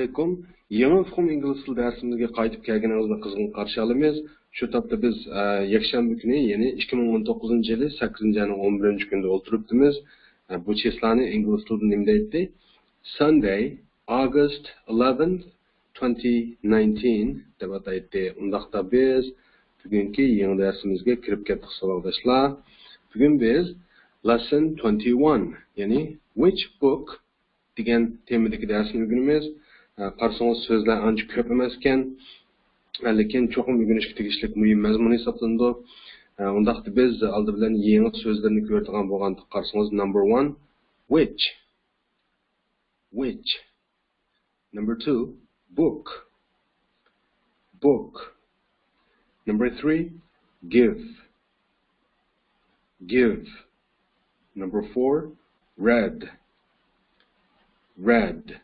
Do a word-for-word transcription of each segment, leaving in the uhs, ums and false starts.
ئەلەيكۇم. يېڭى ئۇقۇم ئىنگلىز تىلى دەرسىمىزگە قايتىپ كەلگىنىڭىزنى قىزغىن قارشى ئالىمىز. شۇ تاپتا بىز، ئە، يەكشەنبە كۈنى، يەنى ئىككى مىڭ ئون توققۇزىنچى يىلى سەككىزىنچى ئاينىڭ ئون بىرىنچى كۈنىدە ئولتۇرۇپتىمىز. ئە، بۇ چىسلانى ئىنگلىز تىلىدا نېمە دەيتتى؟ Sunday, August eleventh, twenty nineteen دەپ ئاتايتتى. ئۇنداقتا بىز بۈگۈنكى يېڭى دەرسىمىزگە كىرىپ كەتتۇق، ساۋاقداشلار. بۈگۈن بىز lesson twenty-one، يەنى which book دېگەن تېمىدىكى دەرسنى ئۆگىنىمىز. ئە، قارىسىڭىز، سۆزلەر ئانچە كۆپ ئەمەسكەن، لېكىن چوقۇم ئۆگىنىشكە تېگىشلىك مۇھىم مەزمۇن ھېسابلىنىدۇ. ئە، ئۇنداقتا بىز ئالدى بىلەن يېڭى سۆزلەرنى كۆرىدىغان بولغاندا، قارىسىڭىز، number one, which. Which. Number two, book. Book. Number three, give. Give. Number four, read. Read.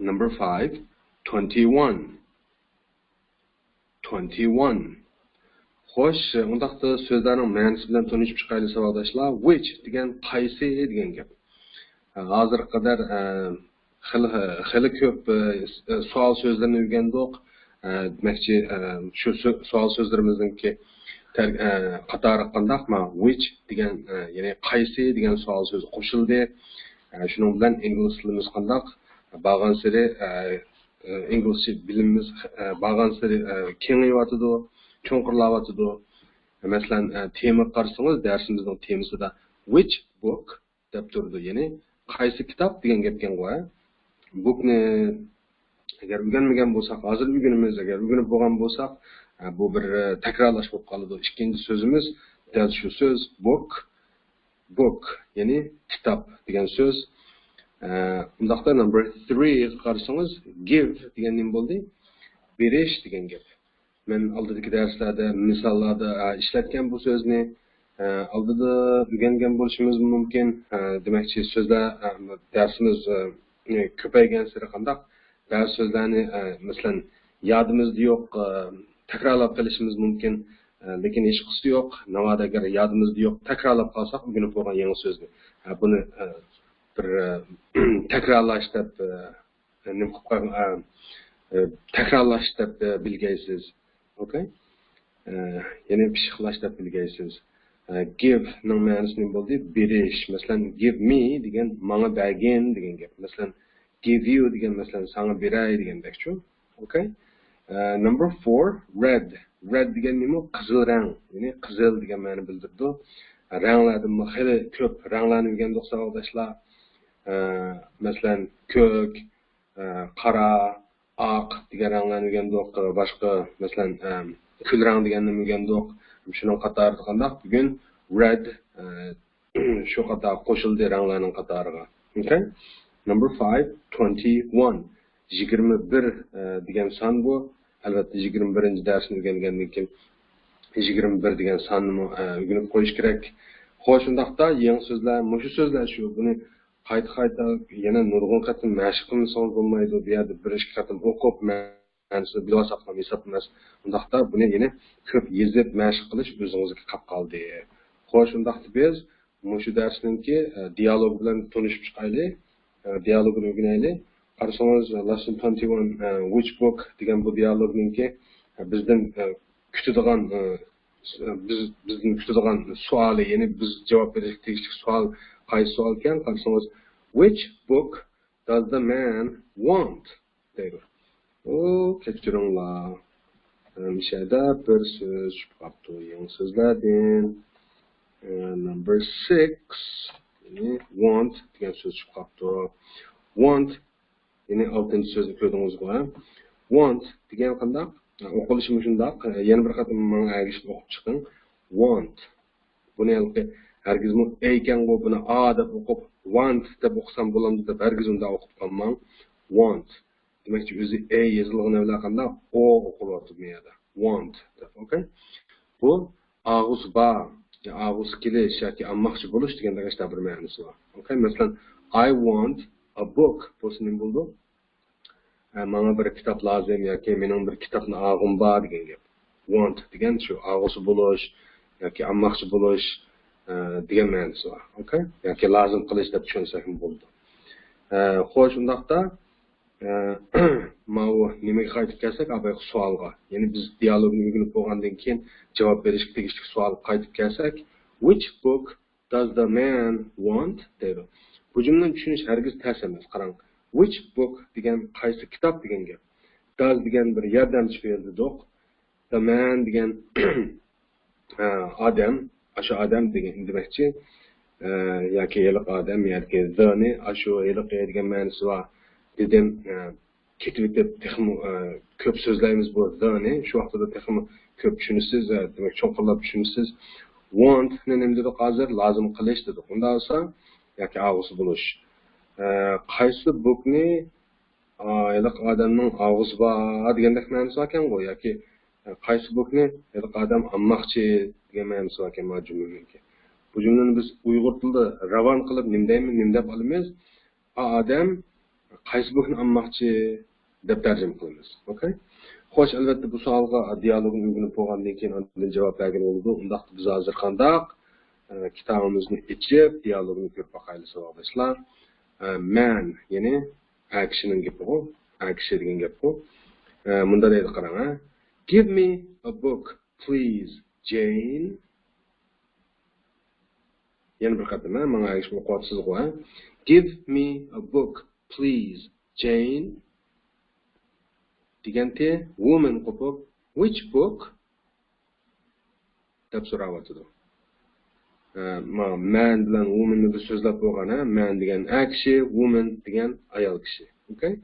Number five, twenty-one. Twenty-one. خوش، ئۇنداقتا سۆزلەرنىڭ مەنىسى بىلەن تونۇشۇپ چىقايلى، ساۋاقداشلار. Which دېگەن قايسى دېگەن گەپ. ھازىرغا قەدەر، ئە، خېلى، خېلى كۆپ، ئە، سوئال سۆزلىرىنى ئۆگەندۇق. ئە، دېمەكچى، ئە، شۇ سۆ-، سوئال سۆزلىرىمىزنىڭكى تەر-، ئە، قاتارىغا قانداق، ما، which دېگەن، ئە، يەنى قايسى دېگەن سوئال سۆزى قوشۇلدى. ئە، شۇنىڭ بىلەن ئىنگلىز تىلىمىز قانداق؟ بارغانسېرى، ئە، ئە، ئىنگلىزچە بىلىمىمىز، ئە، بارغانسېرى، ئە، كېڭىيىۋاتىدۇ، چوڭقۇرلاۋاتىدۇ. مەسىلەن، ئە، تېمىغا قارىسىڭىز، دەرسىمىزنىڭ تېمىسىدا which book دەپ تۇرىدۇ. يەنى قايسى كىتاب دېگەن گەپكەنغۇ، ھە؟ Bookنى ئەگەر ئۆگەنمىگەن بولساق، ھازىر ئۆگىنىمىز، ئەگەر ئۆگىنىپ بولغان بولساق، ئە، بۇ بىر، ئە، تەكرارلاش بولۇپ قالىدۇ. ئىككىنچى سۆزىمىز دەل شۇ سۆز، book. Book، يەنى كىتاب دېگەن سۆز. ئە، ئۇنداقتا number threeغا قارىسىڭىز، give دېگەن نېمە بولدى؟ بېرىش دېگەن گەپ. مەن ئالدىدىكى دەرسلەردە، مىساللاردا، ئە، ئىشلەتكەن بۇ سۆزنى. ئە، ئالدىدا ئۆگەنگەن بولۇشىمىز مۇمكىن. ئە، دېمەكچى، سۆزلەر، ئە، دەرسىمىز، ئە، كۆپەيگەنسېرى قانداق بەزى سۆزلەرنى، ئە، مەسىلەن، يادىمىزدا يوق، ئە، تەكرارلاپ قېلىشىمىز مۇمكىن. ئە، لېكىن ھېچقىسى يوق. ناۋادا ئەگەر يادىمىزدا يوق، تەكرارلاپ قالساق ئۆگىنىپ بولغان يېڭى سۆزنى. ئە، بۇنى، ئە، بىر، ئە، تەكرارلاش دەپ، ئە، نېمە قىلىپ قويغان، ئە، ئە، تەكرارلاش دەپ، ئە، بىلگەيسىز. ئوكەي؟ ئە، يەنى پىششىقلاش دەپ بىلگەيسىز. ئە، give نىڭ مەنىسى نېمە بولدى؟ بېرىش. مەسىلەن، give me دېگەن ماڭا بەرگىن دېگەن گەپ. مەسىلەن، give you دېگەن، مەسىلەن، ساڭا بېرەي دېگەندەكچۇ. ئوكەي؟ ئە، number four, red. Red دېگەن نېمە؟ قىزىل رەڭ. يەنى قىزىل دېگەن مەنىنى بىلدۈرىدۇ. رەڭلەردىنمۇ خېلى كۆپ رەڭلەرنى ئۆگەندۇق، ساۋاقداشلار. ئە، مەسىلەن، كۆك، ئە، قارا، ئاق دېگەن رەڭلەرنى ئۆگەندۇق. باشقا، مەسىلەن، ئە، كۈل رەڭ دېگەننى ئۆگەندۇق. شۇنىڭ قاتارىدا قانداق؟ بۈگۈن red، ئە، شۇ قاتار قوشۇلدى رەڭلەرنىڭ قاتارىغا. ئوكەي؟ Number five, twenty-one. يىگىرمە بىر، ئە، دېگەن سان بۇ. ئەلۋەتتە، يىگىرمە بىرىنچى دەرسنى ئۆگەنگەندىن كېيىن يىگىرمە بىر دېگەن ساننىمۇ، ئە، ئۆگىنىپ قويۇش كېرەك. خوش، ئۇنداقتا يېڭى سۆزلەر، مۇشۇ سۆزلەر شۇ. بۇنى قايتا-قايتا يەنە نۇرغۇن قېتىم مەشىق قىلمىسىڭىز بولمايدۇ. بۇ يەردە بىر ئىككى قېتىم ئوقۇپ، مەنىسىنى بىلىۋالساقلا ھېساب ئەمەس. ئۇنداقتا بۇنى يەنە كۆپ يېزىپ مەشىق قىلىش ئۆزىڭىزگە قاپ قالدى. خوش، ئۇنداقتا بىز مۇشۇ دەرسنىڭكى، ئە، دىيالوگى بىلەن تونۇشۇپ چىقايلى. ئە، دىيالوگىنى ئۆگىنەيلى. قارىسىڭىز، lesson twenty-one، ئە، which book دېگەن بۇ دىيالوگنىڭكى، ئە، بىزدىن، ئە، كۈتىدىغان، ئە، س-، بىز، بىزدىن كۈتىدىغان سوئالى، يەنى بىز جاۋاب بېرىشكە تېگىشلىك سوئال قايسى سوئال ئىكەن؟ قارىسىڭىز، which book does the man want دەيدۇ. ئۇ، كەچۈرۈڭلار. مۇشەدە بىر سۆز چۈشۈپ قاپتۇ يېڭى سۆزلەردىن. ئە، number six، يەنى want دېگەن سۆز چۈشۈپ قاپتۇ. Want، يەنى ئالتىنچى سۆزنى كۆردىڭىزغۇ، ھە؟ Want دېگەن قانداق؟ ئوقۇلۇشى مۇشۇنداق. يەنە بىر قېتىم ماڭا ئەگىشىپ ئوقۇپ چىقىڭ. Want. بۇنى ھېلىقى ھەرگىزمۇ ئەيكەنغۇ، بۇنى ئا دەپ ئوقۇپ، want دەپ ئوقۇسام بولامدۇ دەپ ھەرگىز ئۇنداق ئوقۇپ قالماڭ. Want. دېمەكچى، ئۆزى ئەي يېزىلغىنى بىلەن قانداق ئو ئوقۇلۇۋاتىدۇ بۇ يەردە. Want دەپ، ئوكەي؟ بۇ ئاغۇسى بار، يا ئاغۇسى كېلىش ياكى ئالماقچى بولۇش دېگەندەك ئاشۇنداق بىر مەنىسى بار. ئوكەي؟ مەسىلەن، I want a book بولسا نېمە بولىدۇ؟ ئە، ماڭا بىر كىتاب لازىم ياكى مېنىڭ بىر كىتابنى ئالغۇم بار دېگەن گەپ. Want دېگەن شۇ ئالغۇسى بولۇش ياكى ئالماقچى بولۇش، ئە، دېگەن مەنىسى بار. ئوكەي؟ ياكى لازىم قىلىش دەپ چۈشەنسەكمۇ بولىدۇ. ئە، خوش، ئۇنداقتا ئە، ماۋۇ نېمىگە قايتىپ كەلسەك، ئابايقى سوئالغا. يەنى بىز دىيالوگنى ئۆگىنىپ بولغاندىن كېيىن جاۋاب بېرىشكە تېگىشلىك سوئالغا قايتىپ كەلسەك، Which book does the man want? دەيدۇ. بۇ جۈملىنى چۈشىنىش ھەرگىز تەس ئەمەس. قاراڭ، which book دېگەن قايسى كىتاب دېگەن گەپ. Does دېگەن بىر ياردەمچى پېئىل دېدۇق. The man دېگەن ئادەم، ئاشۇ ئادەم دېگەن دېمەكچى. ئە، ياكى ھېلىقى ئادەم ياكى the نى، ئاشۇ ھېلىقى دېگەن مەنىسى بار. دېدىم، ئە، كېتىۋېتىپ تېخىمۇ، ئە، كۆپ سۆزلەيمىز بۇ the نى. شۇ ۋاقتىدا تېخىمۇ كۆپ چۈشىنىسىز، ئە، دېمەك، چوڭقۇرلاپ چۈشىنىسىز. Want نى نېمە دېدۇق ھازىر؟ لازىم قىلىش دېدۇق. ئۇنداق بولسا، ياكى ئاغۇسى بولۇش. ئە، قايسى book نى، ئا، ھېلىقى ئادەمنىڭ ئاغۇسى بار دېگەندەك مەنىسى باركەنغۇ، ياكى، ئە، قايسى book نى ھېلىقى ئادەم ئالماقچى دېگەن مەنىسى باركەن مانا جۈملىنىڭكى. بۇ جۈملىنى بىز ئۇيغۇر تىلىدا راۋان قىلىپ نېمە دەيمىز، نېمە دەپ ئالىمىز؟ ئا ئادەم قايسى book نى ئالماقچى دەپ تەرجىمە قىلىمىز. ئوكەي؟ خوش، ئەلۋەتتە، بۇ سوئالغا دىيالوگنى ئۆگىنىپ بولغاندىن كېيىن ئاندىن جاۋاب بەرگىلى بولىدۇ. ئۇنداقتا بىز ھازىر قانداق؟ ئە، كىتابىمىزنى ئېچىپ، دىيالوگنى كۆرۈپ باقايلى، ساۋاقداشلار. ئە، man، يەنى ئەر كىشىنىڭ گېپىغۇ، ئەر كىشى دېگەن گەپقۇ. ئە، مۇنداق دەيدۇ، قاراڭ، ھە. Give me a book, please, Jane. يەنە بىر قېتىم، ھە، ماڭا ئەگىشىپ ئوقۇۋاتىسىزغۇ، ھە. Give me a book, please, Jane. دېگەنتى، woman قوپۇپ، which book؟ دەپ سوراۋاتىدۇ. ئە، ما-، man بىلەن woman نى بىز سۆزلەپ بولغان، ھە؟ Man دېگەن ئەر كىشى، woman دېگەن ئايال كىشى. ئوكەي؟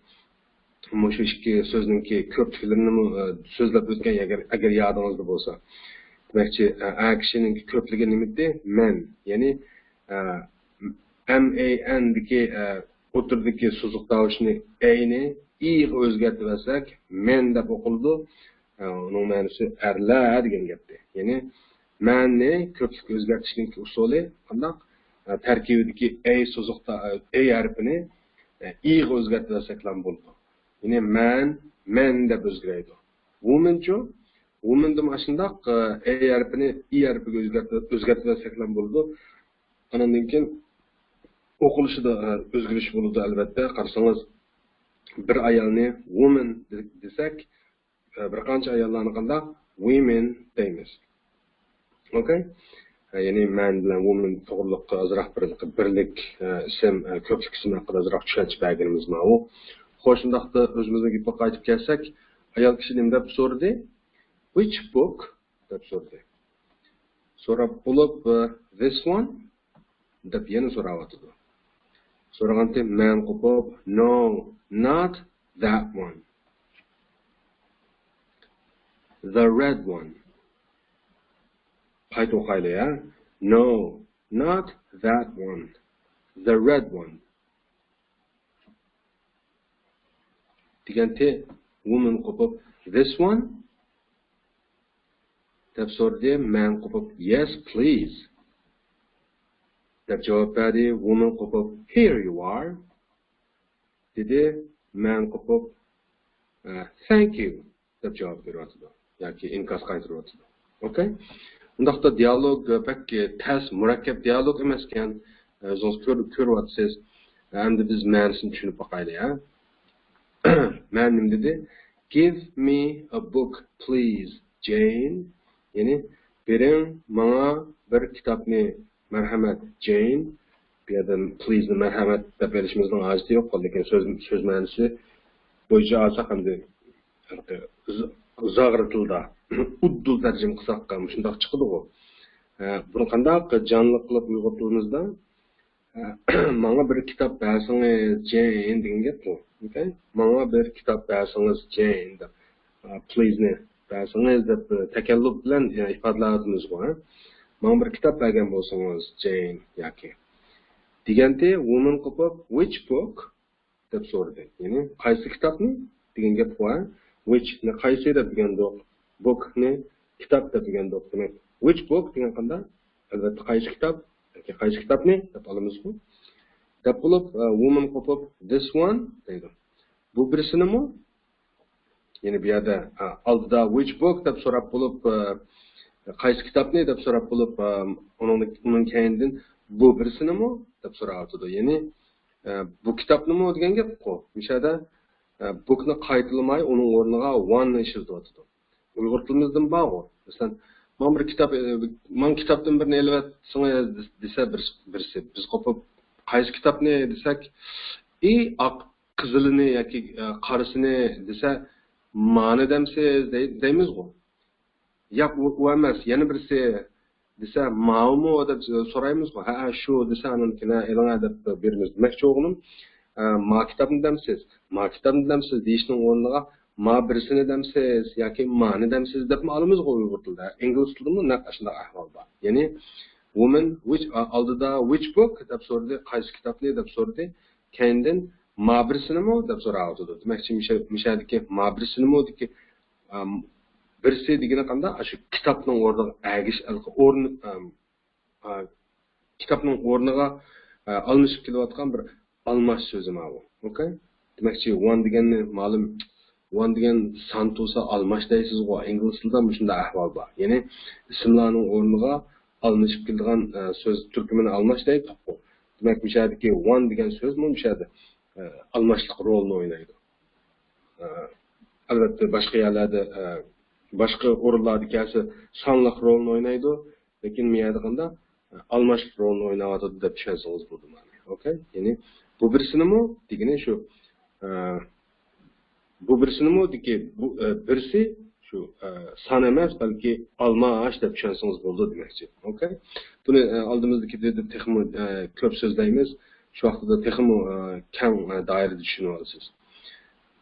مۇشۇ ئىككى سۆزنىڭكى كۆپلۈكلىرىنىمۇ، ئە، سۆزلەپ ئۆتكەن، ئەگەر، ئەگەر يادىڭىزدا بولسا. دېمەكچى، ئە، ئەر كىشىنىڭكى كۆپلۈكى نېمىدى؟ Man. يەنى، ئە، M A N دىكى، ئە، ئوتتۇرىدىكى سوزۇق تاۋۇشنى A نى ئىغا ئۆزگەرتىۋەتسەك، men دەپ ئوقۇلىدۇ. ئە، ئۇنىڭ مەنىسى ئەرلەر دېگەن گەپتى. يەنى، man نى كۆپلۈككە ئۆزگەرتىشنىڭكى ئۇسۇلى قانداق؟ ئە، تەركىبىدىكى A سوزۇق تا-، ئە، A ھەرپىنى، ئە، ئىغا ئۆزگەرتىۋەتسەكلا بولىدۇ. يەنى، man، men دەپ ئۆزگىرەيدۇ. Woman چۇ؟ Woman دىمۇ ئاشۇنداق، ئە، A ھەرپىنى I ھەرپىگە ئۆزگەرتىپ، ئۆزگەرتىۋەتسەكلا بولىدۇ. ئانىڭدىن كېيىن ئوقۇلۇشىدا، ئە، ئۆزگىرىش بولىدۇ، ئەلۋەتتە. قارىسىڭىز، بىر ئايالنى woman دېسەك، ئە، بىر قانچە ئاياللارنى قانداق؟ Women دەيمىز. ئوكەي؟ ئە، يەنى man بىلەن woman توغرىلىق ئازراق بىر، بىرلىك، ئە، ئىسىم، ئە، كۆپلۈك ئىسىم ھەققىدە ئازراق چۈشەنچە بەرگىنىمىز ماۋۇ. خوش، شۇنداقتا ئۆزىمىزنىڭ گېپىگە قايتىپ كەلسەك، ئايال كىشى نېمە دەپ سورىدى؟ Which book؟ دەپ سورىدى. سوراپ بولۇپ، ئە، this one؟ دەپ يەنە سوراۋاتىدۇ. سورىغانتى man قوپۇپ، no, not that one. The red one. قايتا ئوقايلى، ھە؟ No, not that one. The red one. دېگەنتى woman قوپۇپ، this one؟ دەپ سورىدى. Man قوپۇپ، yes, please. دەپ جاۋاب بەردى. Woman قوپۇپ، here you are. دېدى. Man قوپۇپ، ئە، thank you دەپ جاۋاب بېرىۋاتىدۇ. ياكى ئىنكاس قايتۇرۇۋاتىدۇ. ئوكەي؟ ئۇنداقتا دىيالوگ بەك تەس، مۇرەككەپ دىيالوگ ئەمەسكەن. ئۆزىڭىز كۆر-، كۆرۈۋاتىسىز. ئەمدى بىز مەنىسىنى چۈشىنىپ باقايلى، ھە؟ Man نېمە دېدى؟ Give me a book, please, Jane. يەنى، بېرىڭ ماڭا بىر كىتابنى، مەرھەمەت، جېين. بۇ يەردە please نى مەرھەمەت دەپ ئېلىشىمىزنىڭ ھاجىتى يوق، لېكىن سۆز، سۆز مەنىسى بويىچە ئالساق، ئەمدى ز-، زاغرا تىلدا ئۇددۇل تەرجىمە قىلساق، مۇشۇنداق چىقىدىغۇ. ھە، بۇنى قانداق جانلىق قىلىپ ئۇيغۇر تىلىمىزدا، ھە، ماڭا بىر كىتاب بەرسىڭىز، جېين دېگەن گەپ بۇ. ئوكەي؟ ماڭا بىر كىتاب بەرسىڭىز، جېين دەپ. ئا، please نى بەرسىڭىز دەپ، تەكەللۇپ بىلەن، ئە، ئىپادىلەۋاتىمىزغۇ، ھە؟ ماڭا بىر كىتاب بەرگەن بولسىڭىز، جېين ياكى. دېگەنتى، woman قوپۇپ، which book؟ دەپ سورىدى. يەنى، قايسى كىتابنى دېگەن گەپ بۇ، ھە؟ Which نى قايسى دەپ دېگەندۇق، book نى كىتاب دەپ دېگەندۇق. دېمەك، which book دېگەن قانداق؟ ئەلۋەتتە، قايسى كىتاب؟ ياكى قايسى كىتابنى دەپ ئالىمىزغۇ. دەپ بولۇپ، ئە، woman قوپۇپ، this one دەيدۇ. بۇ بىرسىنىمۇ؟ يەنى بۇ يەردە، ئە، ئالدىدا which book دەپ سوراپ بولۇپ، ئە، قايسى كىتابنى دەپ سوراپ بولۇپ، ئە، ئۇنىڭ، ئۇنىڭ كەينىدىن بۇ بىرسىنىمۇ دەپ سوراۋاتىدۇ. يەنى، ئە، بۇ كىتابنىمۇ دېگەن گەپقۇ. مۇشۇ يەردە بوكنى قايتىلىماي، ئۇنىڭ ئورنىغا ۋاننى ئىشلىتىۋاتىدۇ. ئۇيغۇر تىلىمىزدىمۇ بارغۇ. مەسىلەن، ماڭا بىر كىتاب، ماڭا كىتابتىن بىرنى ئېلىۋەتسىڭىز دېسە بىر، بىرسى، بىز قوپۇپ، قايسى كىتابنى دېسەك، ئى ئاق قىزىلىنى ياكى، ئە، قارىسىنى دېسە، مانى دەمسىز دەي-، دەيمىزغۇ. ياق، ئۇ، ئۇ ئەمەس، يەنە بىرسى دېسە، ماۋۇمۇ دەپ سورايمىزغۇ. ھە، شۇ دېسە، ئانىڭكىنى ئېلىڭە دەپ بېرىمىز. دېمەكچى بولغىنىم، ئە، ما كىتابنى دەمسىز، ما كىتابنى دەمسىز دېيىشنىڭ ئورنىغا ما بىرسىنى دەمسىز ياكى مانى دەمسىز دەپمۇ ئالىمىزغۇ ئۇيغۇر تىلىدا. ئىنگلىز تىلىدىمۇ نەق ئاشۇنداق ئەھۋال بار. يەنى، woman، which، ئالدىدا which book دەپ سورىدى، قايسى كىتابنى دەپ سورىدى. كەينىدىن ما بىرسىنىمۇ دەپ سوراۋاتىدۇ. دېمەكچى، مۇشە-، مۇشەدىكى ما بىرسىنىمۇ دېگى، ئام، بىرسى دېگىنى قانداق؟ ئاشۇ كىتابنىڭ ئورنىغا ئەگىش، ئورنى، ئام، ئا، كىتابنىڭ ئورنىغا، ئا، ئالمىشىپ كېلىۋاتقان بىر ئالماش سۆزى ماۋۇ. ئوكەي؟ دېمەكچى، ۋان دېگەننى مەلۇم، ۋان دېگەن سان تۇرسا ئالماش دەيسىزغۇ. ئىنگلىز تىلىدا مۇشۇنداق ئەھۋال بار. يەنى ئىسىملارنىڭ ئورنىغا ئالمىشىپ كېلىدىغان، ئە، سۆز تۈركۈمىنى ئالماش دەيدۇققۇ. دېمەك، مۇشەدىكى ۋان دېگەن سۆزمۇ مۇشەدە، ئە، ئالماشلىق رولىنى ئوينايدۇ. ئە، ئەلۋەتتە، باشقا يەرلەردە، ئە، باشقا ئورۇنلاردا كەلسە سانلىق رولىنى ئوينايدۇ. لېكىن مۇ يەردە قانداق؟ ئالماشلىق رولىنى ئويناۋاتىدۇ دەپ چۈشەنسىڭىز بولىدۇ مانا. ئوكەي؟ يەنى بۇ بىرسىنىمۇ دېگىنى شۇ، ئە، بۇ بىرسىنىمۇ دېگى، بۇ، ئە، بىرسى شۇ، ئە، سان ئەمەس، بەلكى ئالماش دەپ چۈشەنسىڭىز بولىدۇ دېمەكچى. ئوكەي؟ بۇنى، ئە، ئالدىمىزدىكى دېدى تېخىمۇ، ئە، كۆپ سۆزلەيمىز. شۇ ۋاقتىدا تېخىمۇ، ئە، كەڭ، ئە، دائىرىدە چۈشىنىۋالىسىز.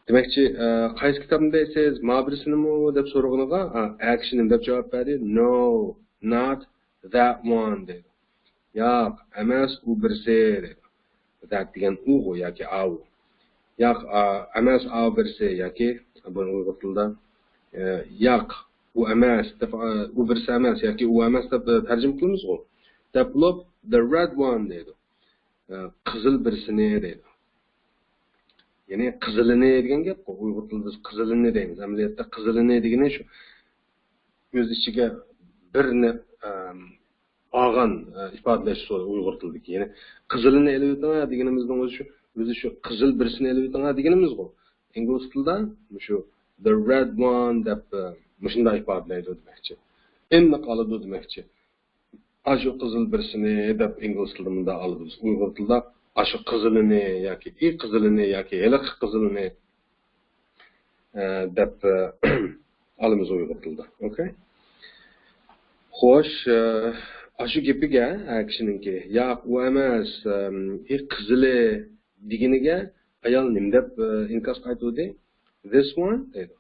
دېمەكچى، ئە، قايسى كىتابنى دەيسىز؟ ما بىرسىنىمۇ دەپ سورىغىنىغا، ئە، ئەكىشى نېمە دەپ جاۋاب بەردى؟ No, not that one دەيدۇ. ياق، ئەمەس، ئۇ بىرسى دەيدۇ. That دېگەن ئۇغۇ ياكى ئاۋۇ. ياق، ئا، ئەمەس، ئاۋۇ بىرسى ياكى بۇنى ئۇيغۇر تىلىدا، ئە، ياق، ئۇ ئەمەس دەپ، ئا، ئۇ بىرسى ئەمەس ياكى ئۇ ئەمەس دەپ، ئە، تەرجىمە قىلىمىزغۇ. دەپ بولۇپ، the red one دەيدۇ. ئە، قىزىل بىرسىنى دەيدۇ. يەنى قىزىلىنى دېگەن گەپقۇ. ئۇيغۇر تىلىدا بىز قىزىلىنى دەيمىز. ئەمەلىيەتتە قىزىلىنى دېگىنى شۇ ئۆز ئىچىگە بىرنى، ئەم، ئالغان، ئە، ئىپادىلەش ئۇسۇلى ئۇيغۇر تىلىدىكى. يەنى قىزىلىنى ئېلىۋېتىڭە دېگىنىمىزنىڭ ئۆزى شۇ، ئۆزى شۇ قىزىل بىرسىنى ئېلىۋېتىڭە دېگىنىمىزغۇ. ئىنگلىز تىلىدا مۇشۇ the red one دەپ، ئە، مۇشۇنداق ئىپادىلەيدۇ دېمەكچى. ئېنىق ئالىدۇ دېمەكچى. ئاشۇ قىزىل بىرسىنى دەپ ئىنگلىز تىلىدا مۇنداق ئالىمىز. ئۇيغۇر تىلىدا ئاشۇ قىزىلىنى ياكى ئى قىزىلىنى ياكى ھېلىقى قىزىلىنى، ئە، دەپ، ئە، ئالىمىز ئۇيغۇر تىلىدا. ئوكەي؟ خوش، ئە، ئاشۇ گېپىگە ئەكىشىنىڭكى، ياق، ئۇ ئەمەس، ئەم، ئى قىزىلى دېگىنىگە ئايال نېمە دەپ، ئە، ئىنكاس قايتۇردى؟ This one دەيدۇ.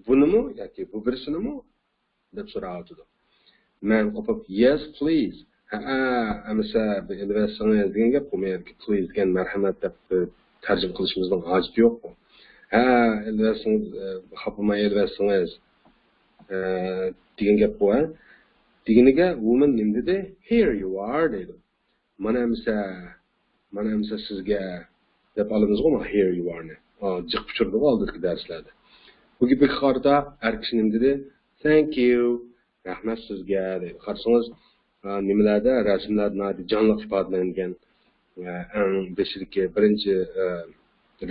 بۇنىمۇ ياكى بۇ بىرسىنىمۇ؟ دەپ سوراۋاتىدۇ. مەن قوپۇپ، yes, please. ھەئە، ئەمىسە، بىر ئېلىۋەتسىڭىز دېگەن گەپ. بۇ يەردىكى please دېگەن مەرھەمەت دەپ، ئە، تەرجىمە قىلىشىمىزنىڭ ھاجىتى يوق. ھە، ئېلىۋەتسىڭىز، ئە، خاپىماي ئېلىۋەتسىڭىز، ئە، دېگەن گەپ بۇ، ھە. دېگىنىگە woman نېمە دېدى؟ Here you are دەيدۇ. مانا ئەمىسە، مانا ئەمىسە سىزگە دەپ ئالىمىزغۇ ما here you are نى. ئا، جىق ئۇچرىدىغۇ ئالدىدىكى دەرسلەردە. بۇ گېپىگە قارىتا ئەر كىشى نېمە دېدى؟ Thank you. رەھمەت سىزگە دەيدۇ. قارىسىڭىز، ئا، نېمىلەردە، رەسىملەردە ناھايىتى جانلىق ئىپادىلەنگەن. ئا، ئەڭ بېشىدىكى بىرىنچى، ئا،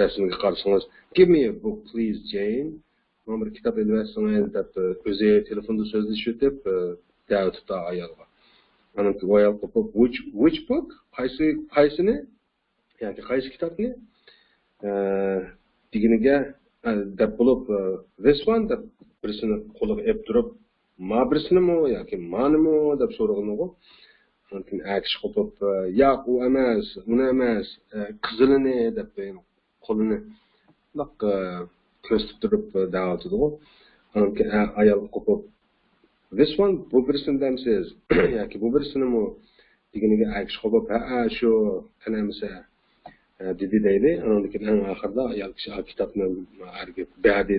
رەسىمگە قارىسىڭىز، Give me a book, please, Jane. ماڭا بىر كىتاب ئېلىۋەتسىڭىز دەپ، ئۆزى تېلېفوندا سۆزلىشىۋېتىپ، دەۋېتىپتۇ ئايالغا. ئانىڭ ئايال قوپۇپ، which, which book؟ قايسى، قايسىنى؟ ياكى قايسى كىتابنى؟ ئە، دېگىنىگە، ئە، دەپ بولۇپ، ئە، this one دەپ بىرسىنى قولىغا ئېلىپ تۇرۇپ، ما بىرسىنىمۇ ياكى مانىمۇ دەپ سورىغىنىغۇ. ئاندىن ئەكىشى قوپۇپ، ئە، ياق، ئۇ ئەمەس، ئۇنى ئەمەس، ئە، قىزىلىنى دەپ قولىنى مۇنداق، ئە، كۆرسىتىپ تۇرۇپ، ئە، دەۋاتىدىغۇ. ئاندىن كېيىن، ئە، ئايال قوپۇپ، this one، بۇ بىرسىنى دەمسىز؟ ياكى بۇ بىرسىنىمۇ؟ دېگىنىگە ئەر كىشى قوپۇپ، ھەئە، شۇ، قېنى ئەمىسە، ئە، دېدى دەيدۇ. ئاندىن كېيىن ئەڭ ئاخىرىدا ئايال كىشى، ئا، كىتابنى ئەرگە بەردى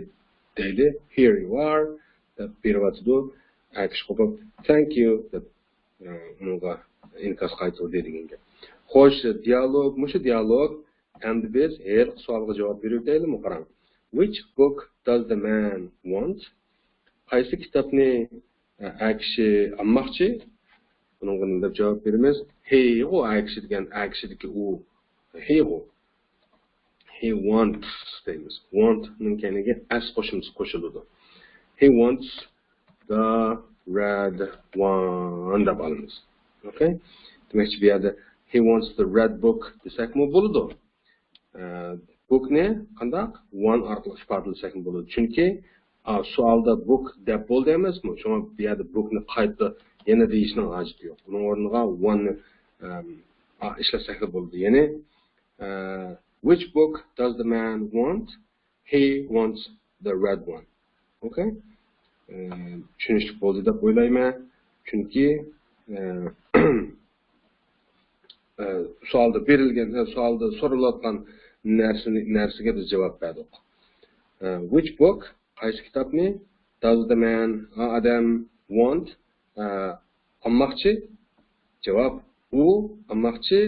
دەيدۇ. Here you are، دەپ بېرىۋاتىدۇ. ئەر كىشى قوپۇپ، thank you، دەپ، ئە، ئۇنىڭغا ئىنكاس قايتۇردى دېگەن گەپ. خوش، دىيالوگ، مۇشۇ دىيالوگ. ئەمدى بىز ھېلىقى سوئالغا جاۋاب بېرىۋېتەيلىمۇ، قاراڭ. Which book does the man want؟ قايسى كىتابنى، ئە، ئەر كىشى ئالماقچى؟ بۇنىڭغا نېمە دەپ جاۋاب بېرىمىز؟ He غۇ، ئەر كىشى دېگەن، ئەر كىشىدىكى ئۇ. He غۇ. He wants دەيمىز. Want نىڭ كەينىگە s قوشۇمچىسى قوشۇلىدۇ. He wants the red one دەپ ئالىمىز. Okay؟ دېمەكچى، بۇ يەردە he wants the red book دېسەكمۇ بولىدۇ. ئە، book نى قانداق؟ One ئارقىلىق ئىپادىلىسەكمۇ بولىدۇ. چۈنكى، ئا، سوئالدا book دەپ بولدى ئەمەسمۇ؟ شۇڭا بۇ يەردە book نى قايتا يەنە دېيىشنىڭ ھاجىتى يوق. بۇنىڭ ئورنىغا one نى، ئەم، ئا، ئىشلەتسەكلا بولىدۇ. يەنى، ئە، which book does the man want? He wants the red one. Okay? ئە، چۈشىنىشلىك بولدى دەپ ئويلايمەن. چۈنكى، ئە، ئە، سوئالدا بېرىلگەن، ئە، سوئالدا سورىلىۋاتقان نەرسىنى، نەرسىگە بىز جاۋاب بەردۇق. ئە، which book، قايسى كىتابنى، does the man، ئا، ئادەم، want، ئە، ئالماقچى؟ جاۋاب، ئۇ ئالماقچى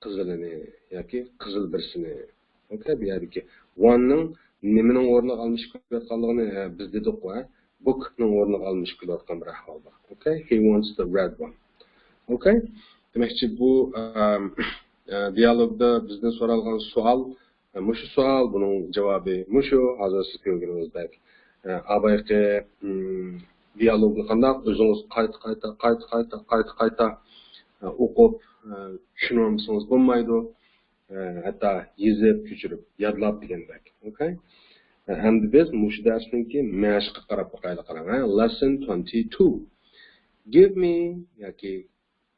قىزىلىنى ياكى قىزىل بىرسىنى. Okay، بۇ يەردىكى one نىڭ نېمىنىڭ ئورنىغا ئالمىشىپ كېلىۋاتقانلىقىنى، ئە، بىز دېدۇققۇ، ھە؟ Book نىڭ ئورنىغا ئالمىشىپ كېلىۋاتقان بىر ئەھۋال بار. Okay، he wants the red one. Okay، دېمەكچى، بۇ، ئەم، ئە، دىيالوگدا بىزدىن سورالغان سوئال، ئە، مۇشۇ سوئال، بۇنىڭ جاۋابى مۇشۇ، ھازىر سىز كۆرگىنىڭىزدەك. ئە، ئابايقى، ئىم، دىيالوگنى قانداق ئۆزىڭىز قايتا، قايتا، قايتا، قايتا، قايتا، قايتا، ئە، ئوقۇپ، ئە، چۈشىنىۋالمىسىڭىز بولمايدۇ. ئە، ھەتتا يېزىپ، كۆچۈرۈپ، يادلاپ دېگەندەك. Okay؟ ئە، ئەمدى بىز مۇشۇ دەرسنىڭكى مەشىققە قاراپ باقايلى، قاراڭ، ھە؟ Lesson twenty-two. Give me ياكى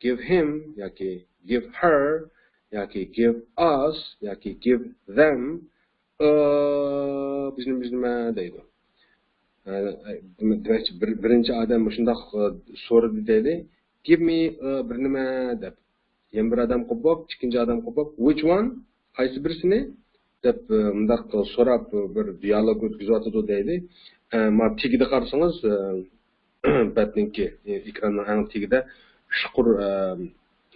give him ياكى give her ياكى give us ياكى give them، ئە، بىزنى، بىزنىمە دەيدۇ. ئە، ئە، دېمەكچى، بىر، بىرىنچى ئادەم مۇشۇنداق، ئە، سورىدى دەيلى. Give me، ئە، بىر نېمە دەپ. يەنە بىر ئادەم قوبۇپ، ئىككىنچى ئادەم قوبۇپ، which one؟ قايسى بىرسىنى؟ دەپ، ئە، مۇنداق سوراپ، بىر دىيالوگ ئۆتكۈزۈۋاتىدۇ دەيلى. ئە، ما تېگىدە قارىسىڭىز، ئە، بەتنىڭكى، ئە، ئېكراننىڭ ئەڭ تېگىدە ئۈچ قۇر، ئە،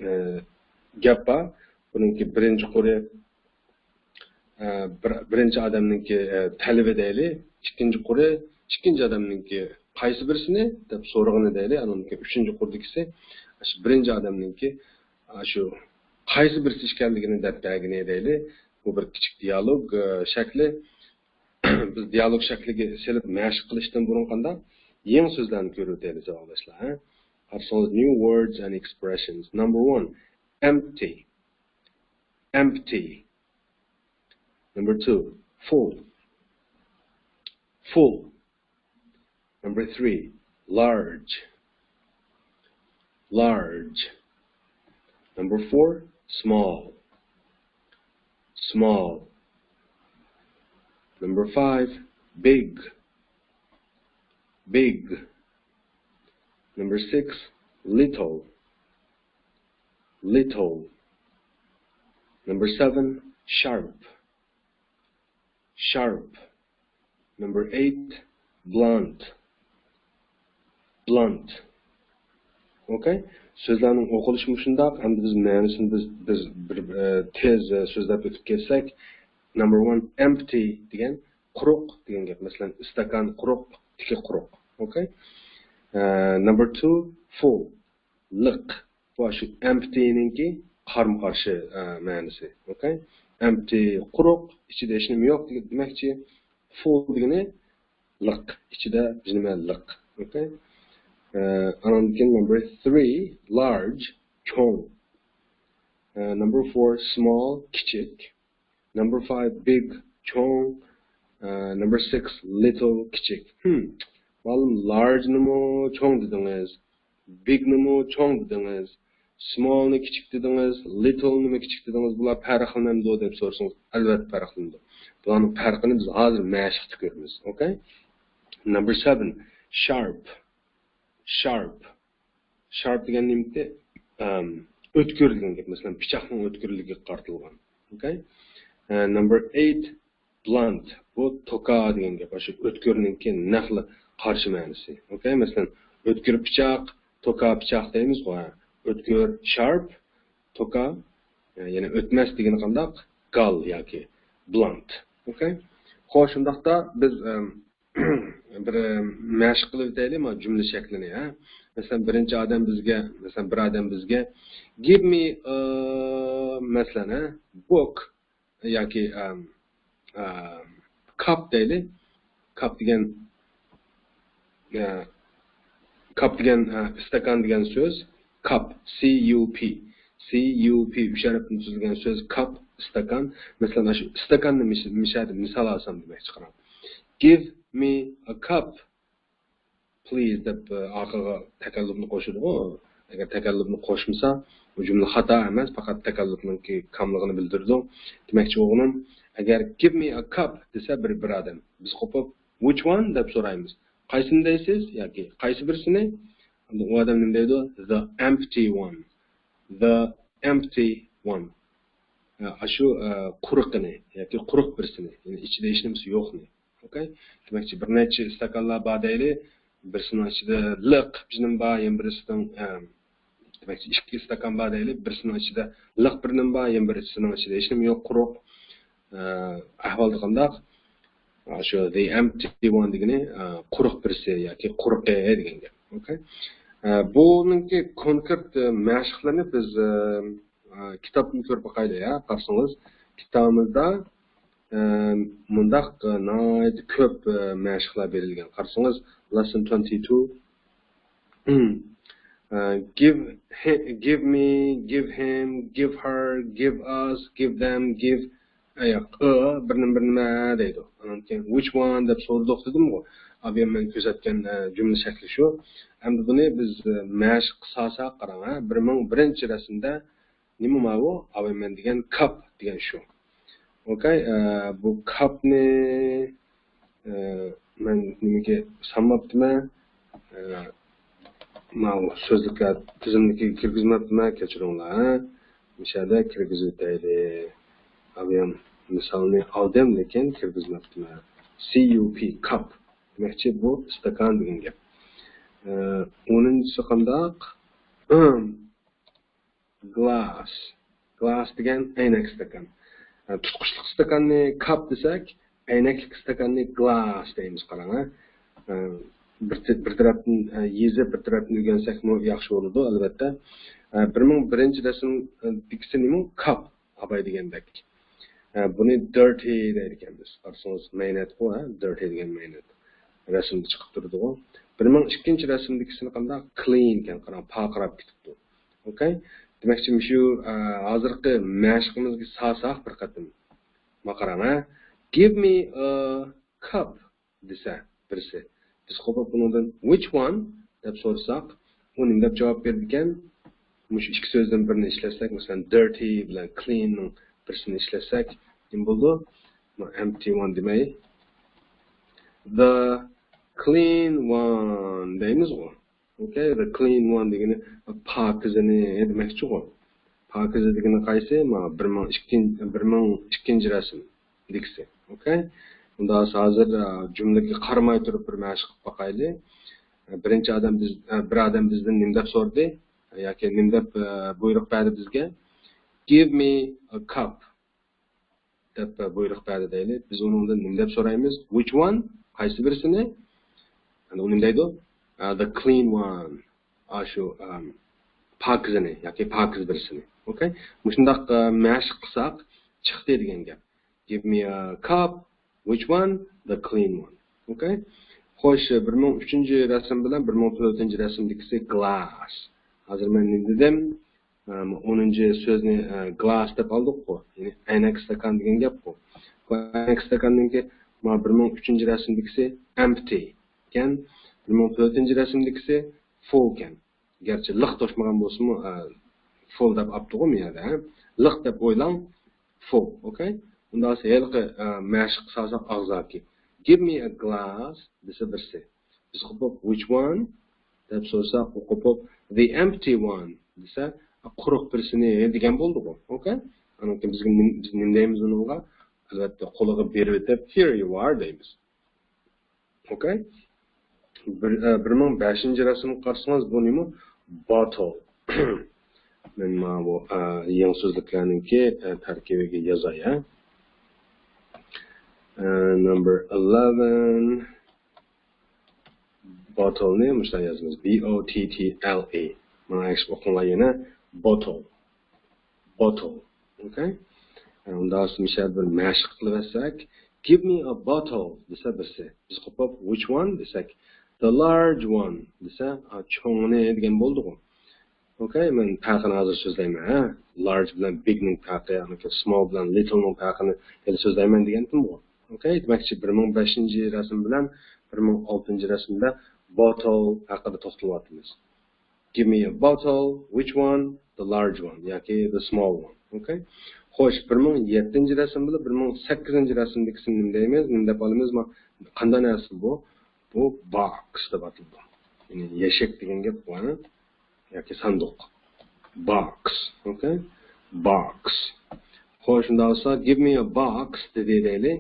ئە، گەپ بار. بۇنىڭكى بىرىنچى قۇرى، ئە، بىر، بىرىنچى ئادەمنىڭكى، ئە، تەلىپى دەيلى، ئىككىنچى قۇرى، ئىككىنچى ئادەمنىڭكى قايسى بىرسىنى دەپ سورىغىنى دەيلى، ئانىڭكى ئۈچىنچى قۇردىكىسى، ئاشۇ بىرىنچى ئادەمنىڭكى، ئاشۇ قايسى بىرسى ئىكەنلىكىنى دەپ بەرگىنى دەيلى. بۇ بىر كىچىك دىيالوگ، ئە، شەكلى. بىز دىيالوگ شەكلىگە سېلىپ مەشىق قىلىشتىن بۇرۇن قانداق يېڭى سۆزلەرنى كۆرۈۋېتەيلى، ساۋاقداشلار، ھە؟ قارىسىڭىز، new words and expressions. Number one, empty. Empty. Number two, full. Full. Number three, large. Large. Number four, small. Small. Number five, big. Big. Number six, little. Little. Number seven, sharp. Sharp. Number eight, blunt. Blunt. Okay? سۆزلەرنىڭ ئوقۇلۇشى مۇشۇنداق. ئەمدى بىز مەنىسىنى بىز، بىز بىر، ئە، تېز، ئە، سۆزلەپ ئۆتۈپ كەتسەك. Number one, empty دېگەن قۇرۇق دېگەن گەپ. مەسىلەن، ئىستاكان قۇرۇق، تىكى قۇرۇق. Okay؟ ئە، number two, full. لىق. بۇ شۇ empty نىڭكى قارمۇ قارشى، ئە، مەنىسى. Okay؟ Empty، قۇرۇق، ئىچىدە ھېچنېمە يوق دېگەن، دېمەكچى، full دېگىنى لىق، ئىچىدە بىر نېمە لىق. Okay؟ ئە، ئانىڭدىن كېيىن number three, large، چوڭ. ئە، number four, small، كىچىك. Number five, big، چوڭ. ئە، number six, little، كىچىك. Hmm. مۇئەللىم، large نىمۇ چوڭ دېدىڭىز، big نىمۇ چوڭ دېدىڭىز، small نى كىچىك دېدىڭىز، little نىمۇ كىچىك دېدىڭىز، بۇلار پەرقلىنەمدۇ دەپ سورىسىڭىز، ئەلۋەتتە پەرقلىنىدۇ. بۇلارنىڭ پەرقىنى بىز ھازىر مەشىقتە كۆرىمىز. Okay؟ Number seven, sharp. Sharp. Sharp دېگەن نېمىتى؟ ئەم، ئۆتكۈر دېگەن گەپ. مەسىلەن، پىچاقنىڭ ئۆتكۈرلۈكىگە قارىتىلغان. Okay؟ ئە، number eight, blunt. بۇ توكا دېگەن گەپ. شۇ ئۆتكۈرنىڭكى نەقلى قارشى مەنىسى. Okay؟ مەسىلەن، ئۆتكۈر پىچاق، توكا پىچاق دەيمىزغۇ، ھە؟ ئۆتكۈر، sharp، توكا، يەنى ئۆتمەس دېگىنى قانداق؟ گال ياكى blunt. Okay؟ خوش، شۇنداقتا بىز، ئەم، بىر، ئەم، مەشىق قىلىپ ئۆتەيلى، ما جۈملە شەكلىنى، ھە؟ مەسىلەن، بىرىنچى ئادەم بىزگە، مەسىلەن، بىر ئادەم بىزگە، give me a، مەسىلەن، ھە، book ياكى، ئەم، ئە، كاپ دەيلى. كاپ دېگەن، ئە، كاپ دېگەن، ئە، ئىستاكان دېگەن سۆز. كاپ، سى يۇ پى. سى يۇ پى، ئۈچ ھەرپتىن تۈزۈلگەن سۆز كاپ، ئىستاكان. مەسىلەن، شۇ ئىستاكاننى مىش-، مىشەدە مىسال ئالسام دېمەكچى، قاراڭ. Give me a cup, please دەپ، ئە، ئارقىغا تەكەللۇپنى قوشىدىغۇ. ئەگەر تەكەللۇپنى قوشمىسا، بۇ جۈملە خاتا ئەمەس، پەقەت تەكەللۇپنىڭكى كاملىقىنى بىلدۈرىدۇ. دېمەكچى بولغىنىم، ئەگەر give me a cup دېسە بىر، بىر ئادەم، بىز قوپۇپ which one دەپ سورايمىز. قايسىنى دەيسىز ياكى قايسى بىرسىنى؟ ئۇ ئادەم نېمە دەيدۇ؟ The empty one. The empty one. ئە، ئاشۇ، ئە، قۇرۇقىنى ياكى قۇرۇق بىرسىنى، يەنى ئىچىدە ھېچنېمىسى يوقنى. ئوكەي؟ دېمەكچى، بىر نەچچە ئىستاكانلار بار دەيلى. بىرسىنىڭ ئىچىدە لىق بىر نېمە بار، يەنە بىرسىنىڭ، ئە، دېمەكچى، ئىككى ئىستاكان بار دەيلى. بىرسىنىڭ ئىچىدە لىق بىر نېمە بار، يەنە بىرسىنىڭ ئىچىدە ھېچنېمە يوق، قۇرۇق. ئە، ئەھۋالى قانداق؟ ئە، شۇ the empty one دېگىنى، ئە، قۇرۇق بىرسى ياكى قۇرۇقى دېگەن گەپ. ئوكەي؟ ئە، بۇنىڭكى كونكرېت، ئە، مەشىقلىرىنى بىز، ئە، ئە، كىتابتىن كۆرۈپ باقايلى، يا. قارىسىڭىز، كىتابىمىزدا، ئە، مۇنداق، ئە، ناھايىتى كۆپ، ئە، مەشىقلەر بېرىلگەن. قارىسىڭىز، lesson twenty two. ئە، give he-، give me, give him, give her, give us, give them, give، ئاياق، ئى، بىر نېمە، بىر نېمە دەيدۇ. ئاندىن كېيىن which one دەپ سورىدۇق دېدىمغۇ. ئابىيام مەن كۆزەتكەن، ئە، جۈملە شەكلى شۇ. ئەمدى بۇنى بىز، ئە، مەشىق قىلساق، قاراڭ، ھە. بىر مىڭ بىرىنچى رەسىمدە نېمە ماۋۇ؟ ئابىيام مەن دېگەن كاپ دېگەن شۇ. ئوكەي، ئە، بۇ كاپنى، ئە، مەن نېمىگە سالماپتىمەن؟ ئە، ماۋۇ سۆزلۈكلەر تىزىملىكىگە كىرگۈزمەپتىمەن، كەچۈرۈڭلار، ھە. مۇشۇ يەردە كىرگۈزۈۋېتەيلى. ئابىيام مىسالنى ئالدىم، لېكىن كىرگۈزمەپتىمەن. سى يۇ پى، كاپ. دېمەكچى، بۇ ئىستاكان دېگەن گەپ. ئە، ئونىنچىسى قانداق؟ گلاس. گلاس دېگەن ئەينەك ئىستاكان. ئە، تۇتقۇچلۇق ئىستاكاننى كاپ دېسەك، ئەينەكلىك ئىستاكاننى گلاس دەيمىز، قاراڭ، ھە. ئە، بىر تە-، بىر تەرەپتىن، ئە، يېزىپ، بىر تەرەپتىن ئۆگەنسەكمۇ ياخشى بولىدۇ، ئەلۋەتتە. ئە، بىر مىڭ بىرىنچى رەسىم، ئە، دىكىسى نېمە؟ كاپ، ئاباي دېگەندەك. ئە، بۇنى دىرتى دەيدىكەنمىز. قارىسىڭىز، مەينەتقۇ، ھە، دىرتى دېگەن مەينەت. رەسىمدە چىقىپ تۇرىدىغۇ. بىر مىڭ ئىككىنچى رەسىمدىكىسىنى قانداق؟ كلىن ئىكەن، قاراڭ، پارقىراپ كېتىپتۇ. ئوكەي؟ دېمەكچى، مۇشۇ، ئە، ھازىرقى مەشىقىمىزگە سالساق بىر قېتىم. ما قاراڭ، ھە. Give me a cup دېسە بىرسى. بىز قوپۇپ بۇنىڭدىن which one دەپ سورىساق، ئۇ نېمە دەپ جاۋاب بېرىدىكەن؟ مۇشۇ ئىككى سۆزدىن بىرىنى ئىشلەتسەك، مەسىلەن، دىرتى بىلەن كلىننىڭ بىرسىنى ئىشلەتسەك، نېمە بولىدۇ؟ ئەمتى ۋان دېمەي، the clean one دەيمىزغۇ. ئوكەي، the clean one دېگىنى پاكىزىنى دېمەكچىغۇ. پاكىزە دېگىنى قايسى؟ مانا بىر مىڭ ئىككىنچى، بىر مىڭ ئىككىنچى رەسىمدىكىسى. ئوكەي. ئۇندا ھازىر، ئە، جۈملىگە قارىماي تۇرۇپ بىر مەشىق قىلىپ باقايلى. ئە، بىرىنچى ئادەم بىز، ئە، بىر ئادەم بىزدىن نېمە دەپ سورىدى؟ ياكى نېمە دەپ، ئە، بۇيرۇق بەردى بىزگە؟ Give me a cup دەپ، ئە، بۇيرۇق بەردى دەيلى. بىز ئۇنىڭدىن نېمە دەپ سورايمىز؟ Which one؟ قايسى بىرسىنى؟ ئەنە ئۇ نېمە دەيدۇ؟ ئە، the clean one. ئاشۇ، ئەم، پاكىزىنى ياكى پاكىز بىرسىنى. ئوكەي؟ مۇشۇنداق، ئە، مەشىق قىلساق چىقتى دېگەن گەپ. Give me a cup. Which one? The clean one. ئوكەي؟ خوش، بىر مىڭ ئۈچىنچى رەسىم بىلەن بىر مىڭ تۆتىنچى رەسىمدىكىسى گلاس. ھازىر مەن نېمە دېدىم؟ ئەم، ئونىنچى سۆزنى، ئە، گلاس دەپ ئالدۇققۇ. يەنى ئەينەك ئىستاكان دېگەن گەپقۇ. بۇ ئەينەك ئىستاكاندىكى، مانا بىر مىڭ ئۈچىنچى رەسىمدىكىسى ئەمپتى ئىكەن. بىر مىڭ تۆتىنچى رەسىمدىكىسى فۇل ئىكەن. گەرچە لىق توشمىغان بولسىمۇ، ئە، فۇل دەپ ئاپتىغۇ مۇ يەردە، ھە؟ لىق دەپ ئويلاڭ، فۇل، ئوكەي؟ ئۇنداق بولسا ھېلىقى، ئە، مەشىق قىلساق ئاغزاكى. Give me a glass دېسە بىرسى. بىز قوپۇپ which one دەپ سورىساق، ئۇ قوپۇپ the empty one دېسە، قۇرۇق بىرسىنى دېگەن بولدىغۇ، ئوكەي؟ ئاندىن كېيىن بىزگە نېم-، بىز نېمە دەيمىز ئۇنىڭغا؟ ئەلۋەتتە، قولىغا بېرىۋېتىپ here you are دەيمىز. ئوكەي. بىر، ئە، بىر مىڭ بەشىنچى رەسىمگە قارىسىڭىز، بۇ نېمە؟ Bottle. مەن مانا بۇ، ئە، يېڭى سۆزلۈكلەرنىڭكى، ئە، تەركىبىگە يازاي، ھە. ئە، number eleven. Bottle نى مۇشۇنداق يازىمىز. B O T T L E. مانا ئەكس ئوقۇڭلار يەنە. Bottle. Bottle. ئوكەي. ئۇنداق بولسا مۇشۇ يەردە بىر مەشىق قىلىۋەتسەك، give me a bottle دېسە بىرسى. بىز قوپۇپ which one دېسەك، the large one دېسە، ھە، چوڭىنى دېگەن بولدىغۇ. ئوكەي، مەن پەرقىنى ھازىر سۆزلەيمەن، ھە؟ Large بىلەن big نىڭ پەرقى، ئاندىن كېيىن small بىلەن little نىڭ پەرقىنى ھېلى سۆزلەيمەن دېگەنتىمغۇ. ئوكەي، دېمەكچى، بىر مىڭ بەشىنچى رەسىم بىلەن بىر مىڭ ئالتىنچى رەسىمدە bottle ھەققىدە توختىلىۋاتىمىز. Give me a bottle, which one? The large one ياكى the small one. ئوكەي. خوش، بىر مىڭ يەتتىنچى رەسىم بىلەن بىر مىڭ سەككىزىنچى رەسىمدىكىسىنى نېمە دەيمىز؟ نېمە دەپ ئالىمىز؟ ما-، قانداق نەرسە بۇ؟ بۇ box دەپ ئاتىلىدۇ. يەنى يەشەك دېگەن گەپ بۇ، ھە؟ ياكى ساندۇق. Box. ئوكەي. Box. خوش، شۇنداق بولسا، give me a box دېدى دەيلى.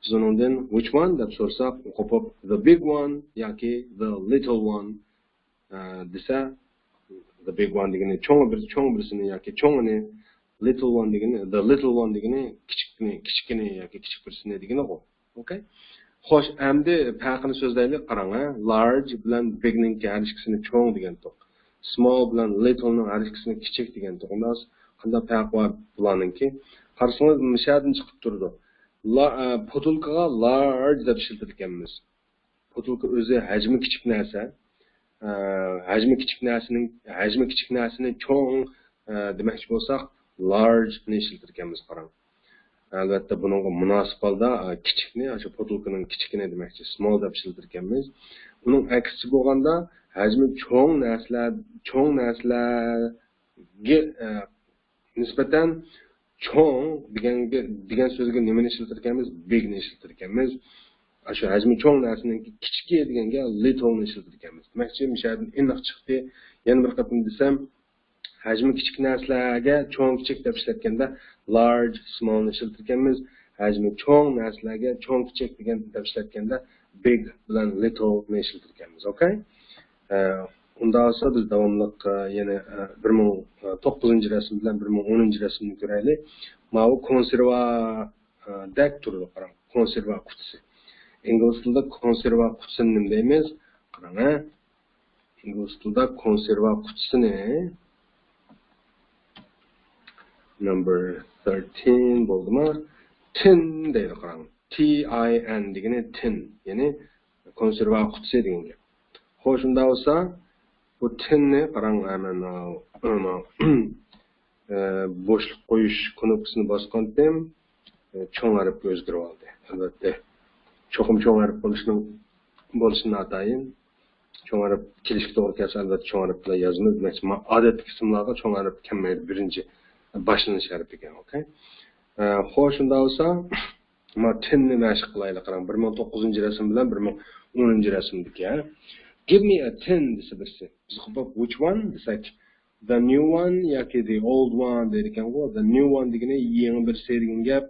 بىز ئۇنىڭدىن which one دەپ سورىساق، ئۇ قوپۇپ the big one ياكى the little one ئە، دېسە، the big one دېگىنى چوڭ بىر، چوڭ بىرسىنى ياكى چوڭىنى، little one دېگىنى، the little one دېگىنى كىچىكنى، كىچىكىنى ياكى كىچىك بىرسىنى دېگىنىغۇ. ئوكەي. خوش، ئەمدى پەرقىنى سۆزلەيلى، قاراڭ، ھە. Large بىلەن big نىڭكى ھەر ئىككىسىنى چوڭ دېگەنتۇق. Small بىلەن little نىڭ ھەر ئىككىسىنى كىچىك دېگەنتۇق. ئۇنداق قانداق پەرقى بار بۇلارنىڭكى؟ قارىسىڭىز، مۇشۇ يەردىن چىقىپ تۇرىدۇ. لا-، ئە، پوتۇلكىغا large دەپ ئىشلىتىدىكەنمىز. پوتۇلكا ئۆزى ھەجمى كىچىك نەرسە. ئە، ھەجمى كىچىك نەرسىنىڭ، ھەجمى كىچىك نەرسىنى چوڭ، ئە، دېمەكچى بولساق، large نى ئىشلىتىدىكەنمىز، قاراڭ. ئەلۋەتتە، بۇنىڭغا مۇناسىپ ھالدا، ئە، كىچىكنى، ئاشۇ پوتۇلكىنىڭ كىچىكىنى، دېمەكچى، small دەپ ئىشلىتىدىكەنمىز. ئۇنىڭ ئەكسىچە بولغاندا، ھەجمى چوڭ نەرسىلەر، چوڭ نەرسىلەرگە، ئە، نىسبەتەن چوڭ دېگەنگە، دېگەن سۆزگە نېمىنى ئىشلىتىدىكەنمىز؟ Big نى ئىشلىتىدىكەنمىز. ئاشۇ ھەجمى چوڭ نەرسىنىڭ كىچىكى دېگەنگە little نى ئىشلىتىدىكەنمىز. دېمەكچى، مۇشۇ يەردىن ئېنىق چىقتى. يەنە بىر قېتىم دېسەم، ھەجمى كىچىك نەرسىلەرگە چوڭ، كىچىك دەپ ئىشلەتكەندە large، small نى ئىشلىتىدىكەنمىز. ھەجمى چوڭ نەرسىلەرگە چوڭ، كىچىك دېگەن دەپ ئىشلەتكەندە big بىلەن little نى ئىشلىتىدىكەنمىز. ئوكەي؟ ئە، ئۇنداق بولسا بىز داۋاملىق، ئە، يەنە، ئە، بىر مىڭ توققۇزىنچى رەسىم بىلەن بىر مىڭ ئونىنچى رەسىمنى كۆرەيلى. ماۋۇ كونسېرۋا، ئە، دەك تۇرىدۇ، قاراڭ. كونسېرۋا قۇتىسى. ئىنگلىز تىلىدا كونسېرۋا قۇتىسىنى نېمە دەيمىز؟ قاراڭ، ھە. ئىنگلىز تىلىدا كونسېرۋا قۇتىسىنى number thirteen بولدىمۇ؟ Tin دەيدۇ، قاراڭ. T I N دېگىنى tin، يەنى كونسېرۋا قۇتىسى دېگەن گەپ. خوش، شۇنداق بولسا، بۇ tin نى قاراڭ، مەن، ئە، بوشلۇق قويۇش كۇنۇپكىسىنى باسقانتىم، ئە، چوڭ ھەرپكە ئۆزگىرىۋالدى. ئەلۋەتتە، چوقۇم چوڭ ھەرپ بولۇشنىڭ، بولۇشى ناتايىن. چوڭ ھەرپ كېلىشكە توغرا كەلسە، ئەلۋەتتە، چوڭ ھەرپ بىلەن يازىمىز. دېمەكچى، ما-، ئادەتتىكى ئىسىملارغا چوڭ ھەرپ كەلمەيدۇ. بىرىنچى باشلىنىش ھەرپىگە، ئوكەي. ئە، خوش، شۇنداق بولسا، ما tin نى مەشىق قىلايلى، قاراڭ. بىر مىڭ توققۇزىنچى رەسىم بىلەن بىر مىڭ ئونىنچى رەسىمدىكى، ھە. Give me a tin دېسە بىرسى. بىز قوپۇپ which one دېسەك، the new one ياكى the old one دەيدىكەنغۇ. The new one دېگىنى يېڭى بىرسى دېگەن گەپ.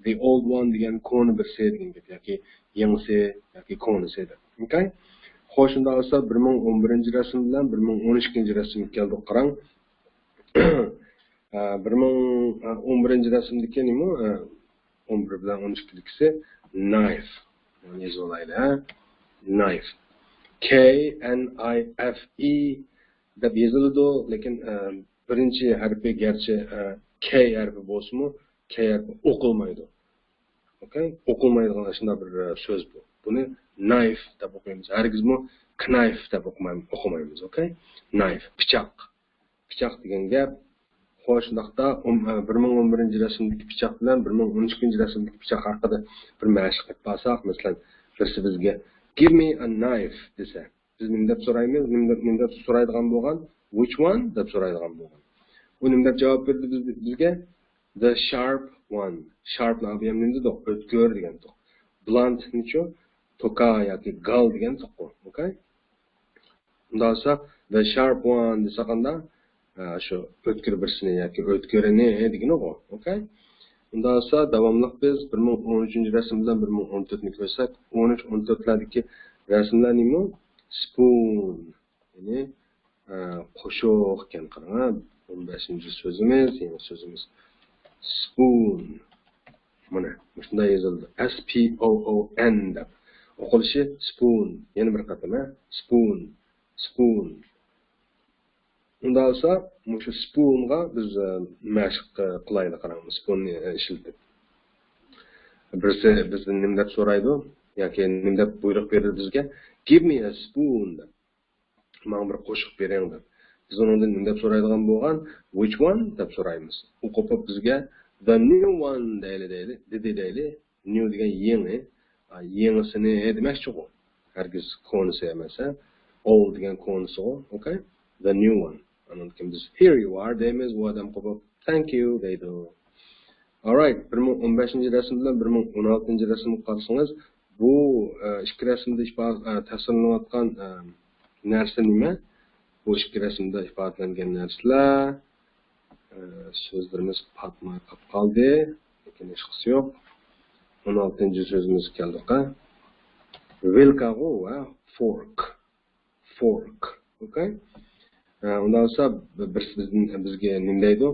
The old one دېگەن كونا بىرسى دېگەن گەپ. ياكى يېڭىسى ياكى كونىسى دەپ. ئوكەي؟ خوش، شۇنداق بولسا، بىر مىڭ ئون بىرىنچى رەسىم بىلەن بىر مىڭ ئون ئىككىنچى رەسىمگە كەلدۇق، قاراڭ. ئە، بىر مىڭ ئون بىرىنچى رەسىمدىكى نېمە؟ ئە، ئون بىر بىلەن ئون ئىككىدىكىسى knife. بۇنى يېزىۋالايلى، ھە؟ Knife. K N I F E دەپ يېزىلىدۇ، لېكىن، ئە، بىرىنچى ھەرپى گەرچە، ئە، K ھەرپى بولسىمۇ، K ھەرپى ئوقۇلمايدۇ. ئوكەي؟ ئوقۇلمايدىغان شۇنداق بىر، ئە، سۆز بۇ. بۇنى knife دەپ ئوقۇيمىز. ھەرگىزمۇ knife دەپ ئوقۇماي-، ئوقۇمايمىز. ئوكەي؟ Knife، پىچاق. پىچاق دېگەن گەپ. خوش، شۇنداقتا، ئون-، ئە، بىر مىڭ ئون بىرىنچى رەسىمدىكى پىچاق بىلەن بىر مىڭ ئون ئىككىنچى رەسىمدىكى پىچاق ھەققىدە بىر مەشىق قىلىپ قالساق، مەسىلەن، بىرسى بىزگە give me a knife دېسە، بىز نېمە دەپ سورايمىز؟ نېمە دەپ، نېمە دەپ سورايدىغان بولغان؟ Which one دەپ سورايدىغان بولغان. ئۇ نېمە دەپ جاۋاب بەردى بىز، بىزگە؟ The sharp one. Sharp نى بۇ يەردە نېمە دېدۇق؟ ئۆتكۈر دېگەنتۇق. Blunt نىچۇ؟ توكا ياكى گال دېگەنتۇققۇ. ئوكەي؟ ئۇنداق بولسا، the sharp one دېسە قانداق؟ ھە، شۇ ئۆتكۈر بىرسىنى ياكى ئۆتكۈرىنى دېگىنىغۇ. ئوكەي؟ ئۇنداق بولسا، داۋاملىق بىز بىر مىڭ ئون ئۈچىنچى رەسىم بىلەن بىر مىڭ ئون تۆتنى كۆرسەك، ئون ئۈچ، ئون تۆتلەردىكى رەسىملەر نېمە؟ Spoon. يەنى، ئە، قوشۇق ئىكەن، قاراڭ، ھە. ئون بەشىنچى سۆزىمىز، يېڭى سۆزىمىز. Spoon. مانا، مۇشۇنداق يېزىلىدۇ. S P O O N دەپ. ئوقۇلۇشى spoon. يەنە بىر قېتىم، ھە. Spoon. Spoon. ئۇنداق بولسا، مۇشۇ spoon غا بىز، ئە، مەشىق، ئە، قىلايلى، قاراڭ، spoon نى، ئە، ئىشلىتىپ. بىرسى بىزدىن نېمە دەپ سورايدۇ ياكى نېمە دەپ بۇيرۇق بېرىدۇ بىزگە؟ "Give me a spoon" دەپ. "ماڭا بىر قوشۇق بېرىڭ" دەپ. بىز ئۇنىڭدىن نېمە دەپ سورايدىغان بولغان؟ "Which one؟" دەپ سورايمىز. ئۇ قوپۇپ بىزگە "The new one" دەيلى، دەيلى، دېدى دەيلى. New دېگەن يېڭى. ئا، يېڭىسىنى دېمەكچىغۇ. ھەرگىز كونىسى ئەمەس، ھە؟ Old دېگەن كونىسىغۇ. Okay? "The new one." ئاندىن كېيىن بىز "Here you are" دەيمىز، ئۇ ئادەم قوپۇپ "Thank you" دەيدۇ. Alright، بىر مىڭ ئون بەشىنچى رەسىم بىلەن بىر مىڭ ئون ئالتىنچى رەسىمگە قارىسىڭىز، بۇ، ئە، ئىككى رەسىمدە ئىپادە، ئە، تەسۋىرلىنىۋاتقان، ئە، نەرسە نېمە؟ بۇ ئىككى رەسىمدە ئىپادىلەنگەن نەرسىلەر، ئە، سۆزلىرىمىز پاتماي قاپ قالدى. لېكىن ھېچقىسى يوق. ئون ئالتىنچى سۆزىمىزگە كەلدۇق، ھە؟ ۋىلكاغۇ ۋە fork. Fork. Okay? ئە، ئۇنداق بولسا، بىرسى بىزدىن، بىزگە نېمە دەيدۇ؟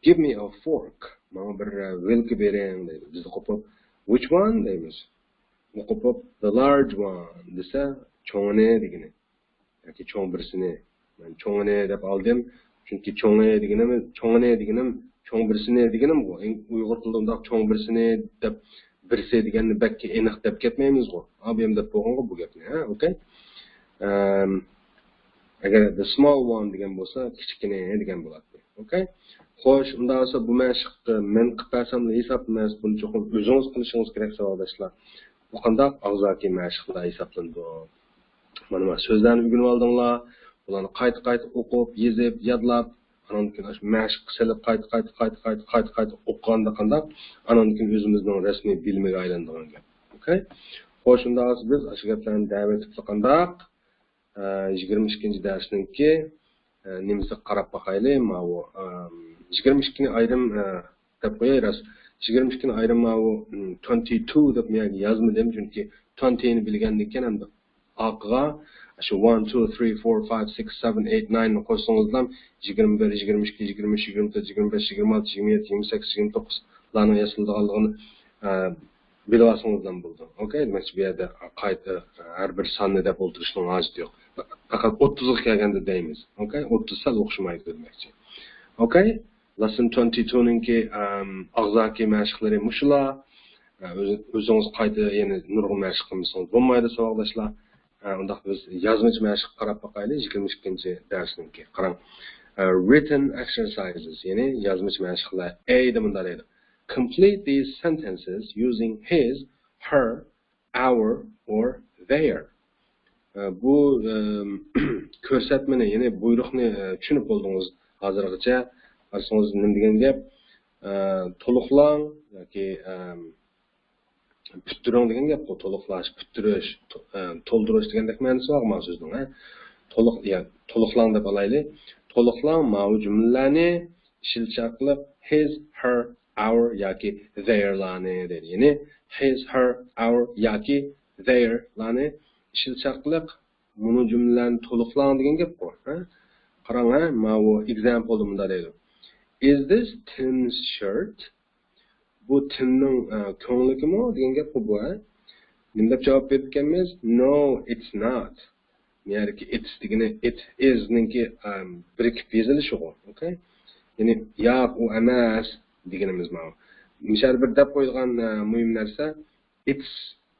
"Give me a fork." ماڭا بىر، ئە، ۋىلكا بېرىڭ دەيدۇ. بىز قوپۇپ "Which one؟" دەيمىز. ئۇ قوپۇپ "The large one" دېسە، چوڭىنى دېگىنى. ياكى چوڭ بىرسىنى. مەن چوڭىنى دەپ ئالدىم. چۈنكى چوڭى دېگىنىم، چوڭىنى دېگىنىم، چوڭ بىرسىنى دېگىنىمغۇ. ئەڭ ئۇيغۇر تىلىدا ئۇنداق چوڭ بىرسىنى دەپ، بىرسى دېگەننى بەك ئېنىق دەپ كەتمەيمىزغۇ. ئابىيەم دەپ بولغانغۇ بۇ گەپنى، ھە؟ Okay؟ ئەم، ئەگەر "the small one" دېگەن بولسا، كىچىكىنى دېگەن بولاتتى. Okay؟ خوش، ئۇنداق بولسا بۇ مەشىقنى مەن قىلىپ بەرسەملا ھېسابلىنىسىز. بۇنى چوقۇم ئۆزىڭىز قىلىشىڭىز كېرەك، ساۋاقداشلار. بۇ قانداق ئاغزاكى مەشىقلەر ھېسابلىنىدۇ؟ مانا، مانا سۆزلەرنى ئۆگىنىپ ئالدىڭلار. بۇلارنى قايتا-قايتا ئوقۇپ، يېزىپ، يادلاپ، ئانان كېيىن ئاشۇ مەشىق سېلىپ، قايتا-قايتا، قايتا-قايتا، قايتا-قايتا ئوقۇغاندا قانداق؟ ئانان كېيىن ئۆزىمىزنىڭ رەسمىي بىلىمىگە ئايلىنىدىغان گەپ. Okay؟ خوش، شۇنداق بولسا بىز ئاشۇ گەپلەرنى دەۋېتىپلا قانداق؟ ئە، يىگىرمە ئىككىنچى دەرسنىڭكى، ئە، نېمىسىگە قاراپ باقايلى. ماۋۇ، ئەم، يىگىرمە ئىككىنى ئايرىم، ئە، دەپ قوياي راست. يىگىرمە ئىككىنى ئايرىم ماۋۇ، ئم، twenty two دەپ مەيەرگە يازمىدىم، چۈنكى twenty نى بىلگەندىن كېيىن ئەمدى ئارقىغا شۇ one, two, three, four, five, six, seven, eight, nine نى قوشسىڭىزلا يىگىرمە بىر، يىگىرمە ئىككى، يىگىرمە ئۈچ، يىگىرمە تۆت، يىگىرمە بەش، يىگىرمە ئالتە، يىگىرمە يەتتە، يىگىرمە سەككىز، يىگىرمە توققۇزلارنىڭ ياسىلىدىغانلىقىنى، ئە، بىلىۋالسىڭىزلا بولىدۇ. Okay؟ دېمەكچى، بۇ يەردە قايتا ھەر بىر ساننى دەپ ئولتۇرۇشنىڭ ھاجىتى يوق. پەقەت ئوتتۇزغا كەلگەندە دەيمىز. Okay؟ ئوتتۇز سەل ئوخشىمايدۇ دېمەكچى. Okay؟ Lesson twenty two نىڭكى، ئەم، ئاغزاكى مەشىقلىرى مۇشۇلار. ئە، ئۆز-، ئۆزىڭىز قايتا يەنە نۇرغۇن مەشىق قىلمىسىڭىز بولمايدۇ، ساۋاقداشلار. ئە، ئۇنداق بىز يازمىچە مەشىققە قاراپ باقايلى، يىگىرمە ئىككىنچى دەرسنىڭكى. قاراڭ. ئە، written exercises، يەنى يازمىچە مەشىقلەر. A دە مۇنداق دەيدۇ. Complete these sentences using his, her, our or their. ئە، بۇ، ئەم، كۆرسەتمىنى، يەنى بۇيرۇقنى، ئە، چۈشىنىپ بولدىڭىز ھازىرغىچە. قارىسىڭىز نېمە دېگەن گەپ؟ ئە، تولۇقلاڭ ياكى، ئەم، پۈتتۈرۈڭ دېگەن گەپقۇ. تولۇقلاش، پۈتتۈرۈش، تو-، ئە، تولدۇرۇش دېگەندەك مەنىسى بارغۇ ماۋۇ سۆزنىڭ، ھە؟ تولۇق، يا، تولۇقلاڭ دەپ ئالايلى. تولۇقلاڭ ماۋۇ جۈملىلەرنى ئىشلىتىش ئارقىلىق his, her, our ياكى their لارنى دەيدۇ. يەنى his, her, our ياكى their لارنى ئىشلىتىش ئارقىلىق مۇنۇ جۈملىلەرنى تولۇقلاڭ دېگەن گەپقۇ، ھە؟ قاراڭ، ھە، ماۋۇ example دا مۇنداق دەيدۇ. Is this Tim's shirt? بۇ تىمنىڭ، ئە، كۆڭلىكىمۇ دېگەن گەپقۇ بۇ، ھە؟ نېمە دەپ جاۋاب بېرىدىكەنمىز؟ No, it's not. بۇ يەردىكى it's دېگىنى it is نىڭكى، ئەم، بىرىكىپ يېزىلىشىغۇ. Okay؟ يەنى ياق، ئۇ ئەمەس دېگىنىمىز ماۋۇ. مۇشۇ يەردە بىر دەپ قويىدىغان، ئە، مۇھىم نەرسە، it's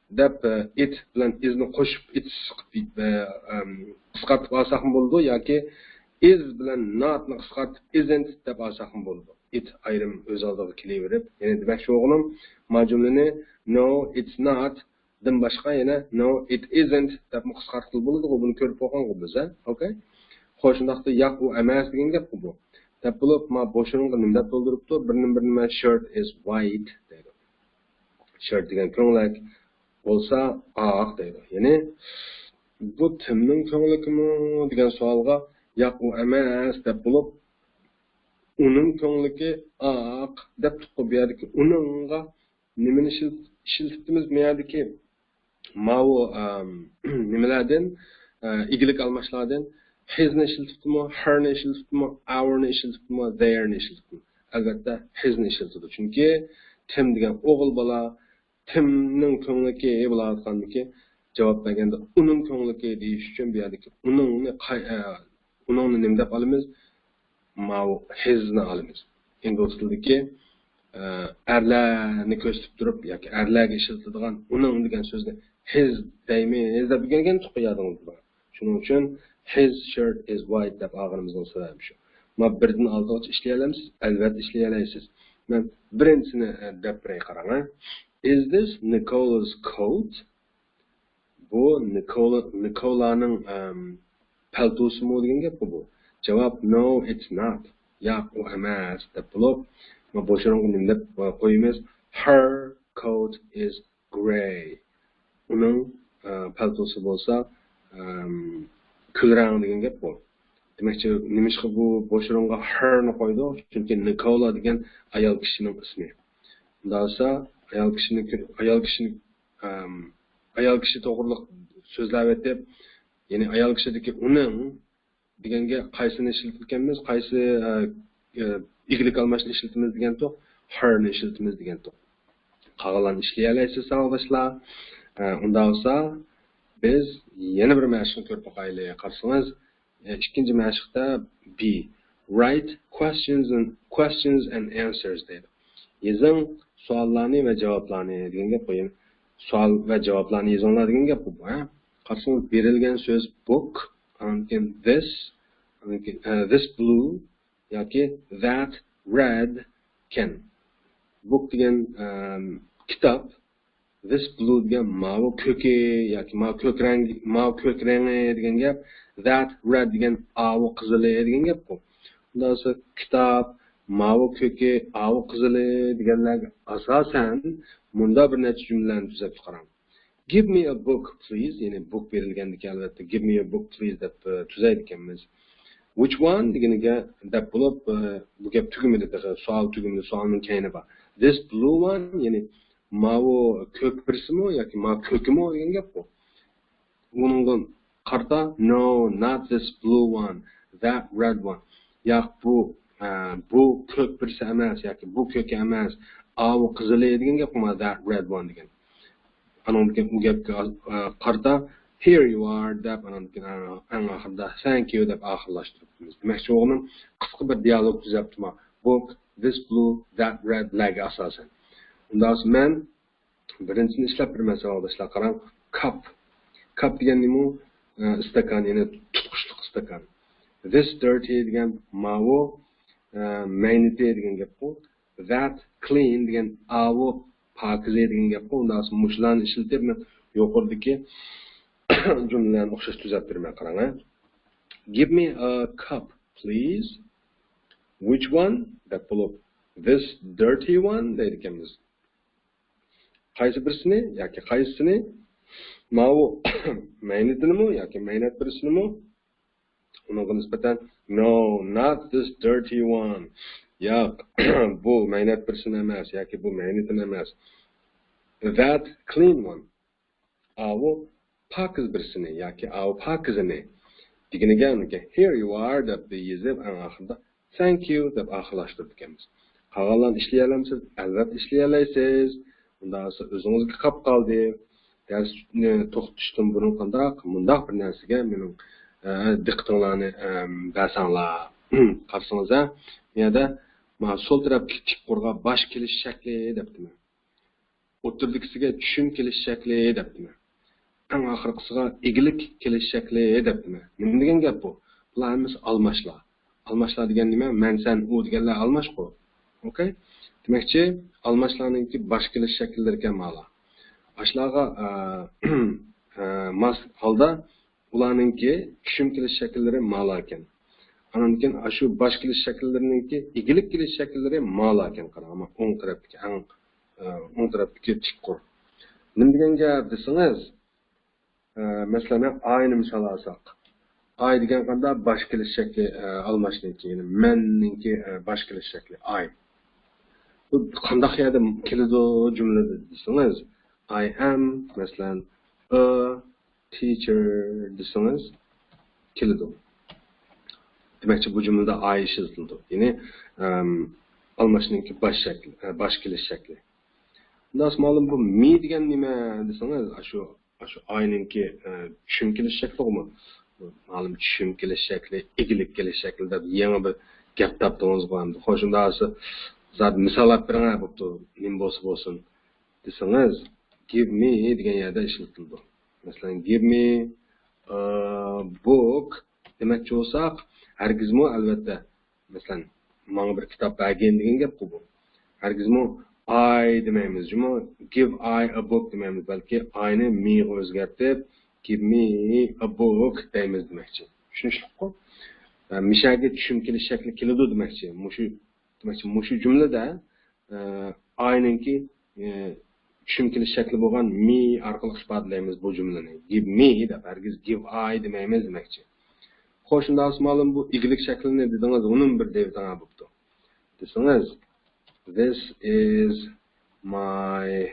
دەپ، ئە، it بىلەن is نى قوشۇپ it's قىلىپ، ئە، ئەم، قىسقارتىپ ئالساقمۇ بولىدۇ ياكى is بىلەن not نى قىسقارتىپ isn't دەپ ئالساقمۇ بولىدۇ. It ئايرىم ئۆز ئالدىغا كېلىۋېرىپ، يەنى دېمەكچى بولغىنىم، ما جۈملىنى no, it's not دىن باشقا يەنە no, it isn't دەپمۇ قىسقارتقىلى بولىدىغۇ، بۇنى كۆرۈپ بولغانغۇ بىز، ھە؟ Okay؟ خوش، شۇنداقتا ياق، ئۇ ئەمەس دېگەن گەپقۇ بۇ. دەپ بولۇپ، ما بوش ئورۇنغا نېمە دەپ تولدۇرۇپتۇ؟ بىر نېمە، بىر نېمە، shirt is white دەيدۇ. Shirt دېگەن كۆڭلەك بولسا ئاق دەيدۇ. يەنى بۇ تىمنىڭ كۆڭلىكىمۇ دېگەن سوئالغا ياق، ئۇ ئەمەس دەپ بولۇپ، ئۇنىڭ كۆڭلىكى ئاق دەپتۇققۇ. بۇ يەردىكى ئۇنىڭغا نېمىنى ئىشلىتىپتىمىز؟ بۇ يەردىكى ماۋۇ، ئەم، نېمىلەردىن، ئە، ئىگىلىك ئالماشلاردىن his نى ئىشلىتىپتىمۇ، her نى ئىشلىتىپتىمۇ، our نى ئىشلىتىپتىمۇ، their نى ئىشلىتىپتىمۇ؟ ئەلۋەتتە، his نى ئىشلىتىدۇ. چۈنكى تىم دېگەن ئوغۇل بالا، تىمنىڭ كۆڭلىكى بولۇۋاتقاندىكى جاۋاب بەرگەندە ئۇنىڭ كۆڭلىكى دېيىش ئۈچۈن بۇ يەردىكى ئۇنىڭنى قاي-، ئە، ئۇنىڭنى نېمە دەپ ئالىمىز؟ ماۋۇ his نى ئالىمىز. ئىنگلىز تىلىدىكى، ئە، ئەرلەرنى كۆرسىتىپ تۇرۇپ ياكى ئەرلەرگە ئىشلىتىدىغان ئۇنىڭ دېگەن سۆزنى his دەيمىز دەپ ئۆگەنگەنتۇق يادىڭىزدا بار. شۇنىڭ ئۈچۈن his shirt is white دەپ ئالغىنىمىزنىڭ سەۋەبى شۇ. ما بىردىن ئالتىغىچە ئىشلىيەلەمسىز؟ ئەلۋەتتە ئىشلىيەلەيسىز. مەن بىرىنچىسىنى، ئە، دەپ بېرەي، قاراڭ، ھە. Is this Nicola's coat? بۇ نىكولا، نىكولانىڭ، ئەم، پەلتوسىمۇ دېگەن گەپقۇ بۇ. جاۋاب، no, it's not. ياق، ئۇ ئەمەس دەپ بولۇپ، ما بوش ئورۇنغا نېمە دەپ، ئە، قويىمىز؟ Her coat is grey. ئۇنىڭ، ئە، پەلتوسى بولسا، ئەم، كۈل رەڭ دېگەن گەپ بۇ. دېمەكچى، نېمىشقا بۇ بوش ئورۇنغا her نى قويدۇق؟ چۈنكى نىكولا دېگەن ئايال كىشىنىڭ ئىسمى. ئۇنداق بولسا، ئايال كىشىنى، ئايال كىشىنى، ئەم، ئايال كىشى توغرىلىق سۆزلەۋېتىپ، يەنى ئايال كىشىدىكى ئۇنىڭ دېگەنگە قايسىنى ئىشلىتىدىكەنمىز؟ قايسى، ئە، ئە، ئىگىلىك ئالماشنى ئىشلىتىمىز دېگەنتۇق؟ Her نى ئىشلىتىمىز دېگەنتۇق. قالغانلارنى ئىشلىيەلەيسىز، ساۋاقداشلار. ئە، ئۇنداق بولسا، بىز يەنە بىر مەشىقنى كۆرۈپ باقايلى. قارىسىڭىز، ئە، ئىككىنچى مەشىقتە B. Write questions and, questions and answers دەيدۇ. يېزىڭ سوئاللارنى ۋە جاۋابلارنى دېگەن گەپ بۇ. يەنى سوئال ۋە جاۋابلارنى يېزىڭلار دېگەن گەپ بۇ، ھە؟ قارىسىڭىز، بېرىلگەن سۆز book، ئاندىن كېيىن this، ئاندىن كېيىن، ئە، this blue ياكى that red كەن. Book دېگەن، ئەم، كىتاب، this blue دېگەن ماۋۇ كۆكى ياكى ماۋۇ كۆك رەڭگى، ماۋۇ كۆك رەڭگى دېگەن گەپ، that red دېگەن ئاۋۇ قىزىلى دېگەن گەپقۇ. ئۇنداق بولسا كىتاب، ماۋۇ كۆكى، ئاۋۇ قىزىلى دېگەنلەرگە ئاساسەن مۇنداق بىر نەچچە جۈملىلەرنى تۈزەپ چىقىراڭ. Give me a book, please. يەنى book بېرىلگەندىكىن، ئەلۋەتتە، give me a book, please دەپ، ئە، تۈزەيدىكەنمىز. Which one دېگىنىگە دەپ بولۇپ، ئە، بۇ گەپ تۈگىمىدى تېخى، سوئال تۈگىمىدى، سوئالنىڭ كەينى بار. This blue one، يەنى ماۋۇ كۆك بىرسىمۇ ياكى ماۋۇ كۆكىمۇ دېگەن گەپ بۇ. ئۇنىڭغا قارىتا، no, not this blue one, that red one. ياق، بۇ، ئە، بۇ كۆك بىرسى ئەمەس ياكى بۇ كۆكى ئەمەس، ئاۋۇ قىزىلى دېگەن گەپ، ما that red one دېگەن. ئانىڭدىن كېيىن ئۇ گەپكە، ئە، قارىتا، here you are دەپ، ئانىڭدىن كېيىن ئەڭ، ئەڭ ئاخىرىدا thank you دەپ ئاخىرلاشتۇرۇپتىمىز. دېمەكچى بولغىنىم، قىسقا بىر دىيالوگ تۈزەپتىما. Book، this blue، that red لەرگە ئاساسەن. ئۇنداق مەن بىرىنچىسىنى ئىشلەپ بېرىمەن ساۋاقداشلار، قاراڭ. Cup. Cup دېگەن نېمە؟ ئە، ئىستاكان، يەنى تۇتقۇچلۇق ئىستاكان. This dirty دېگەن ماۋۇ، ئە، مەينىتى دېگەن گەپقۇ. That clean دېگەن ئاۋۇ پاكىزە دېگەن گەپقۇ. ئۇنداق مۇشۇلارنى ئىشلىتىپ، مەن يۇقىرىدىكى جۈملىلەرنى ئوخشاش تۈزەپ بېرىمەن، قاراڭ، ھە. Give me a cup, please. Which one دەپ بولۇپ، this dirty one دەيدىكەنمىز. قايسى بىرسىنى ياكى قايسىسىنى؟ ماۋۇ مەينىتىنىمۇ ياكى مەينەت بىرسىنىمۇ؟ ئۇنىڭغا نىسبەتەن، no, not this dirty one. ياق، بۇ مەينەت بىرسىنى ئەمەس ياكى بۇ مەينىتىنى ئەمەس. That clean one. ئاۋۇ پاكىز بىرسىنى ياكى ئاۋۇ پاكىزىنى دېگىنىگە، ئۇنىڭكى here you are دەپ يېزىپ، ئەڭ ئاخىرىدا thank you دەپ ئاخىرلاشتۇرىدىكەنمىز. قالغانلارنى ئىشلىيەلەمسىز؟ ئەلۋەتتە ئىشلىيەلەيسىز. ئۇنداق بولسا ئۆزىڭىزگە قاپ قالدى. دەرسنى توختىتىشتىن بۇرۇن قانداق مۇنداق بىر نەرسىگە مېنىڭ، ئە، دىققىتىڭلارنى، ئەم، بەرسەڭلار. قارىسىڭىز، ھە، بۇ يەردە مانا سول تەرەپتىكى تىك قۇرغا باش كېلىش شەكلى دەپتىمەن. ئوتتۇرىدىكىسىگە چۈشۈم كېلىش شەكلى دەپتىمەن. ئەڭ ئاخىرقىسىغا ئىگىلىك كېلىش شەكلى دەپتىمەن. نېمە دېگەن گەپ بۇ؟ بۇلار ھەممىسى ئالماشلار. ئالماشلار دېگەن نېمە؟ مەن، سەن، ئۇ دېگەنلەر ئالماشقۇ. ئوكەي؟ دېمەكچى، ئالماشلارنىڭكى باش كېلىش شەكىللىرى ئىكەن مالا. ئاشلارغا، ئە، ئە، ماس ھالدا ئۇلارنىڭكى چۈشۈم كېلىش شەكىللىرى مالا ئىكەن. ئاندىن كېيىن ئاشۇ باش كېلىش شەكىللىرىنىڭكى ئىگىلىك كېلىش شەكىللىرى مالا ئىكەن. قاراڭ، ئوڭ تەرەپتىكى ئەڭ، ئە، ئوڭ تەرەپتىكى تىك قۇر. نېمە دېگەن گەپ دېسىڭىز، ئە، مەسىلەن، ئاينى مىسال ئالساق. ئاي دېگەن قانداق؟ باش كېلىش شەكلى، ئە، ئالماشنىڭكى، يەنى مەننىڭكى، ئە، باش كېلىش شەكلى ئاي. بۇ قانداق يەردە كېلىدۇ جۈملىدە دېسىڭىز، I am، مەسىلەن، a teacher دېسىڭىز كېلىدۇ. دېمەكچى، بۇ جۈملىدە ئاي ئىشلىتىلىدۇ. يەنى، ئەم، ئالماشنىڭكى باش شەكلى، ئە، باش كېلىش شەكلى. ئۇنداق مەلۇم، بۇ me دېگەن نېمە دېسىڭىز، ئاشۇ، ئاشۇ ئاينىڭكى، ئە، چۈشۈم كېلىش شەكلىغۇمۇ؟ مەلۇم، چۈشۈم كېلىش شەكلى، ئىگىلىك كېلىش شەكلى دەپ يېڭى بىر گەپ تاپتىڭىزغۇ ئەمدى. خوش، ئۇنداق بولسا زادى مىسال ئېلىپ بېرىڭە بوپتۇ، نېمە بولسا بولسۇن دېسىڭىز، give me دېگەن يەردە ئىشلىتىلىدۇ. مەسىلەن، give me a book دېمەكچى بولساق، ھەرگىزمۇ ئەلۋەتتە، مەسىلەن، ماڭا بىر كىتاب بەرگىن دېگەن گەپقۇ بۇ. ھەرگىزمۇ I دېمەيمىز، جۇمۇ، give I a book دېمەيمىز، بەلكى I نى me غا ئۆزگەرتىپ، give me a book دەيمىز دېمەكچى. چۈشىنىشلىكقۇ؟ ئە، مىشەگە چۈشۈم كېلىش شەكلى كېلىدۇ دېمەكچى. مۇشۇ، دېمەكچى، مۇشۇ جۈملىدە، ئە، I نىڭكى، ئە، چۈشۈم كېلىش شەكلى بولغان me ئارقىلىق ئىپادىلەيمىز بۇ جۈملىنى. Give me دەپ، ھەرگىز give I دېمەيمىز دېمەكچى. خوش، شۇنداق بولسا ماۋۇ ئىگىلىك شەكلىنى دېدىڭىز، ئۇنىمۇ بىر دەۋېتىڭە بوپتۇ. دېسىڭىز، this is my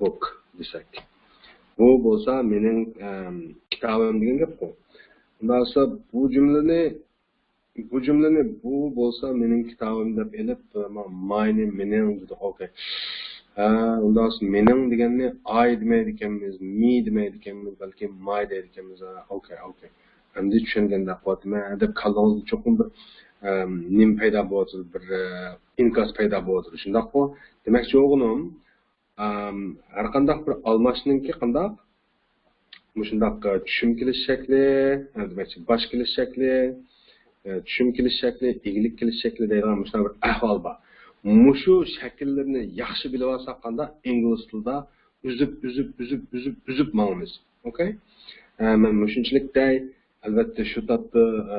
book دېسەك. بۇ بولسا مېنىڭ، ئەم، كىتابىم دېگەن گەپقۇ. ئۇنداق بولسا بۇ جۈملىنى، بۇ جۈملىنى بۇ بولسا مېنىڭ كىتابىم دەپ ئېلىپ، ما-، my نى مېنىڭ دېدۇق، ئوكەي. ھە، ئۇنداق بولسا مېنىڭ دېگەننى I دېمەيدىكەنمىز، me دېمەيدىكەنمىز، بەلكى my دەيدىكەنمىز. ھە، ئوكەي، ئوكەي. ئەمدى چۈشەنگەندەك قىلىۋاتىمەن. ھە، دەپ كاللىڭىزدا چوقۇم بىر، ئەم، نېمە پەيدا بولۇۋاتىدۇ، بىر، ئە، ئىنكاس پەيدا بولۇۋاتىدۇ. شۇنداققۇ؟ دېمەكچى بولغىنىم، ئەم، ھەر قانداق بىر ئالماشنىڭكى قانداق؟ مۇشۇنداق، ئە، چۈشۈم كېلىش شەكلى، ئە، دېمەكچى، باش كېلىش شەكلى، ئە، چۈشۈم كېلىش شەكلى، ئىگىلىك كېلىش شەكلى دەيدىغان مۇشۇنداق بىر ئەھۋال بار. مۇشۇ شەكىللىرىنى ياخشى بىلىۋالساق قانداق، ئىنگلىز تىلىدا ئۈزۈپ، ئۈزۈپ، ئۈزۈپ، ئۈزۈپ، ئۈزۈپ ماڭىمىز. ئوكەي؟ ئە، مەن مۇشۇنچىلىك دەي. ئەلۋەتتە، شۇ تاپتا، ئە،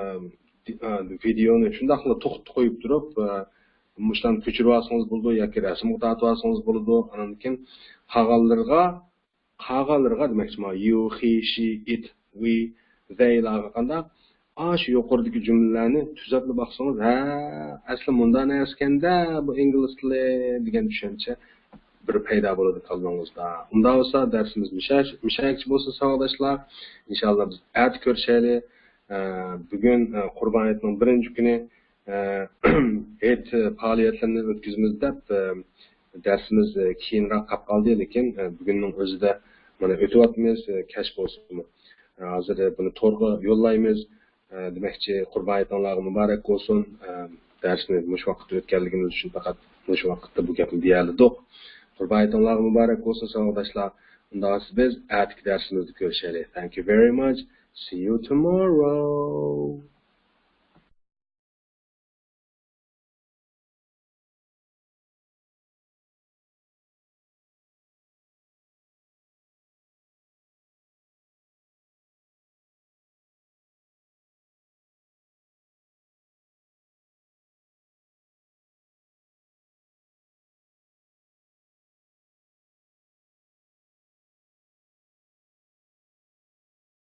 دى-، ئە، ۋىدېونى شۇنداقلا توختىتىپ قويۇپ تۇرۇپ، ئە، مۇشۇلارنى كۆچۈرۈۋالسىڭىز بولىدۇ ياكى رەسىمگە تارتىۋالسىڭىز بولىدۇ. ئاندىن كېيىن قالغانلىرىغا، قالغانلىرىغا دېمەكچىمەن، you، he، she، it، we، they لارغا قانداق؟ ئاشۇ يۇقىرىدىكى جۈملىلەرنى تۈزەپلا باقسىڭىز، ھە، ئەسلى مۇنداق نەرسىكەندە بۇ ئىنگلىز تىلى دېگەن چۈشەنچە بىر پەيدا بولىدۇ كاللىڭىزدا. ئۇنداق بولسا دەرسىمىز مۇشا-، مۇشۇ يەرگىچە بولسۇن ساۋاقداشلار. ئىنشاللا بىز ئەتە كۆرۈشەيلى. ئە، بۈگۈن، ئە، قۇربان ھېيتنىڭ بىرىنچى كۈنى، ئە، ھېيت پائالىيەتلىرىنى ئۆتكۈزىمىز دەپ، ئە، دەرسىمىز، ئە، كېيىنراق قاپ قالدى، لېكىن، ئە، بۈگۈننىڭ ئۆزىدە مانا ئۆتۈۋاتىمىز، ئە، كەچ بولسىمۇ. ئە، ھازىر بۇنى تورغا يوللايمىز. ئە، دېمەكچى، قۇربان ھېيتىڭلارغا مۇبارەك بولسۇن. ئە، دەرسنى مۇشۇ ۋاقىتتا ئۆتكەنلىكىمىز ئۈچۈن پەقەت مۇشۇ ۋاقىتتا بۇ گەپنى دېيەلىدۇق. قۇربان ھېيتىڭلارغا مۇبارەك بولسۇن، ساۋاقداشلار. ئۇنداق بولسا بىز ئەتىكى دەرسىمىزدە كۆرۈشەيلى. Thank you very much. See you tomorrow.